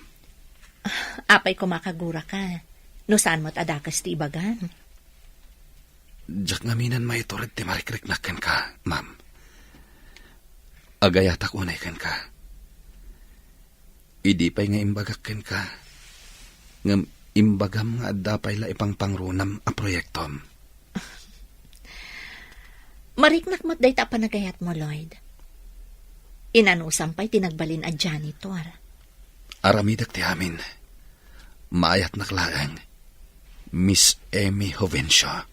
Apay koma kaguraka? No saan met a dakes ti ibagam? Diak ngamin a maitured ti marikriknak kenka, ma'am. Agayatak unay kenka. Idi pay nga imbagak kenka, ngem imbagam nga adda pay la ipangpangrunam a proyektom. Mariknak met dayta a panagayatmo, Lloyd. Inanusam pay ti nagbalin a janitor. Aramidek ti amin. Maayatnak laeng, Miss Amy Jovencio.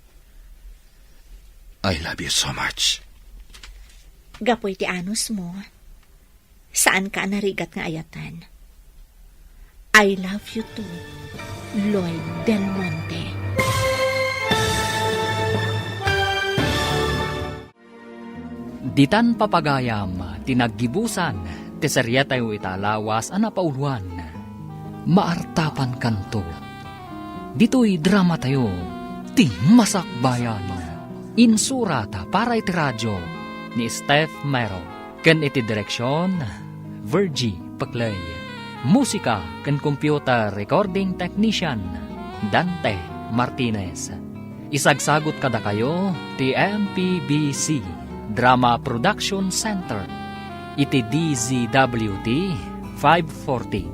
I love you so much. Gapu iti anusmo, saanka a narigat nga ayatan. I love you too, Lloyd Del Monte. Ditan papagayam ti naggibusan ti serietayo ita a lawas a napauluan, Maartapankanto. Ditoy dramatayo, Ti Masakbayan. Insurat para iti radio ni Steph Mero ken iti direksion, Virgie Peclay. Musika ken computer recording technician, Dante Martinez. Isagsagut kadakayo ti M P B C Drama Production Center iti D Z W T five forty.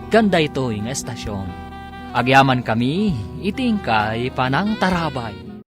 Ken daytoy nga estasion, agyamankami iti inkay panangtarabay.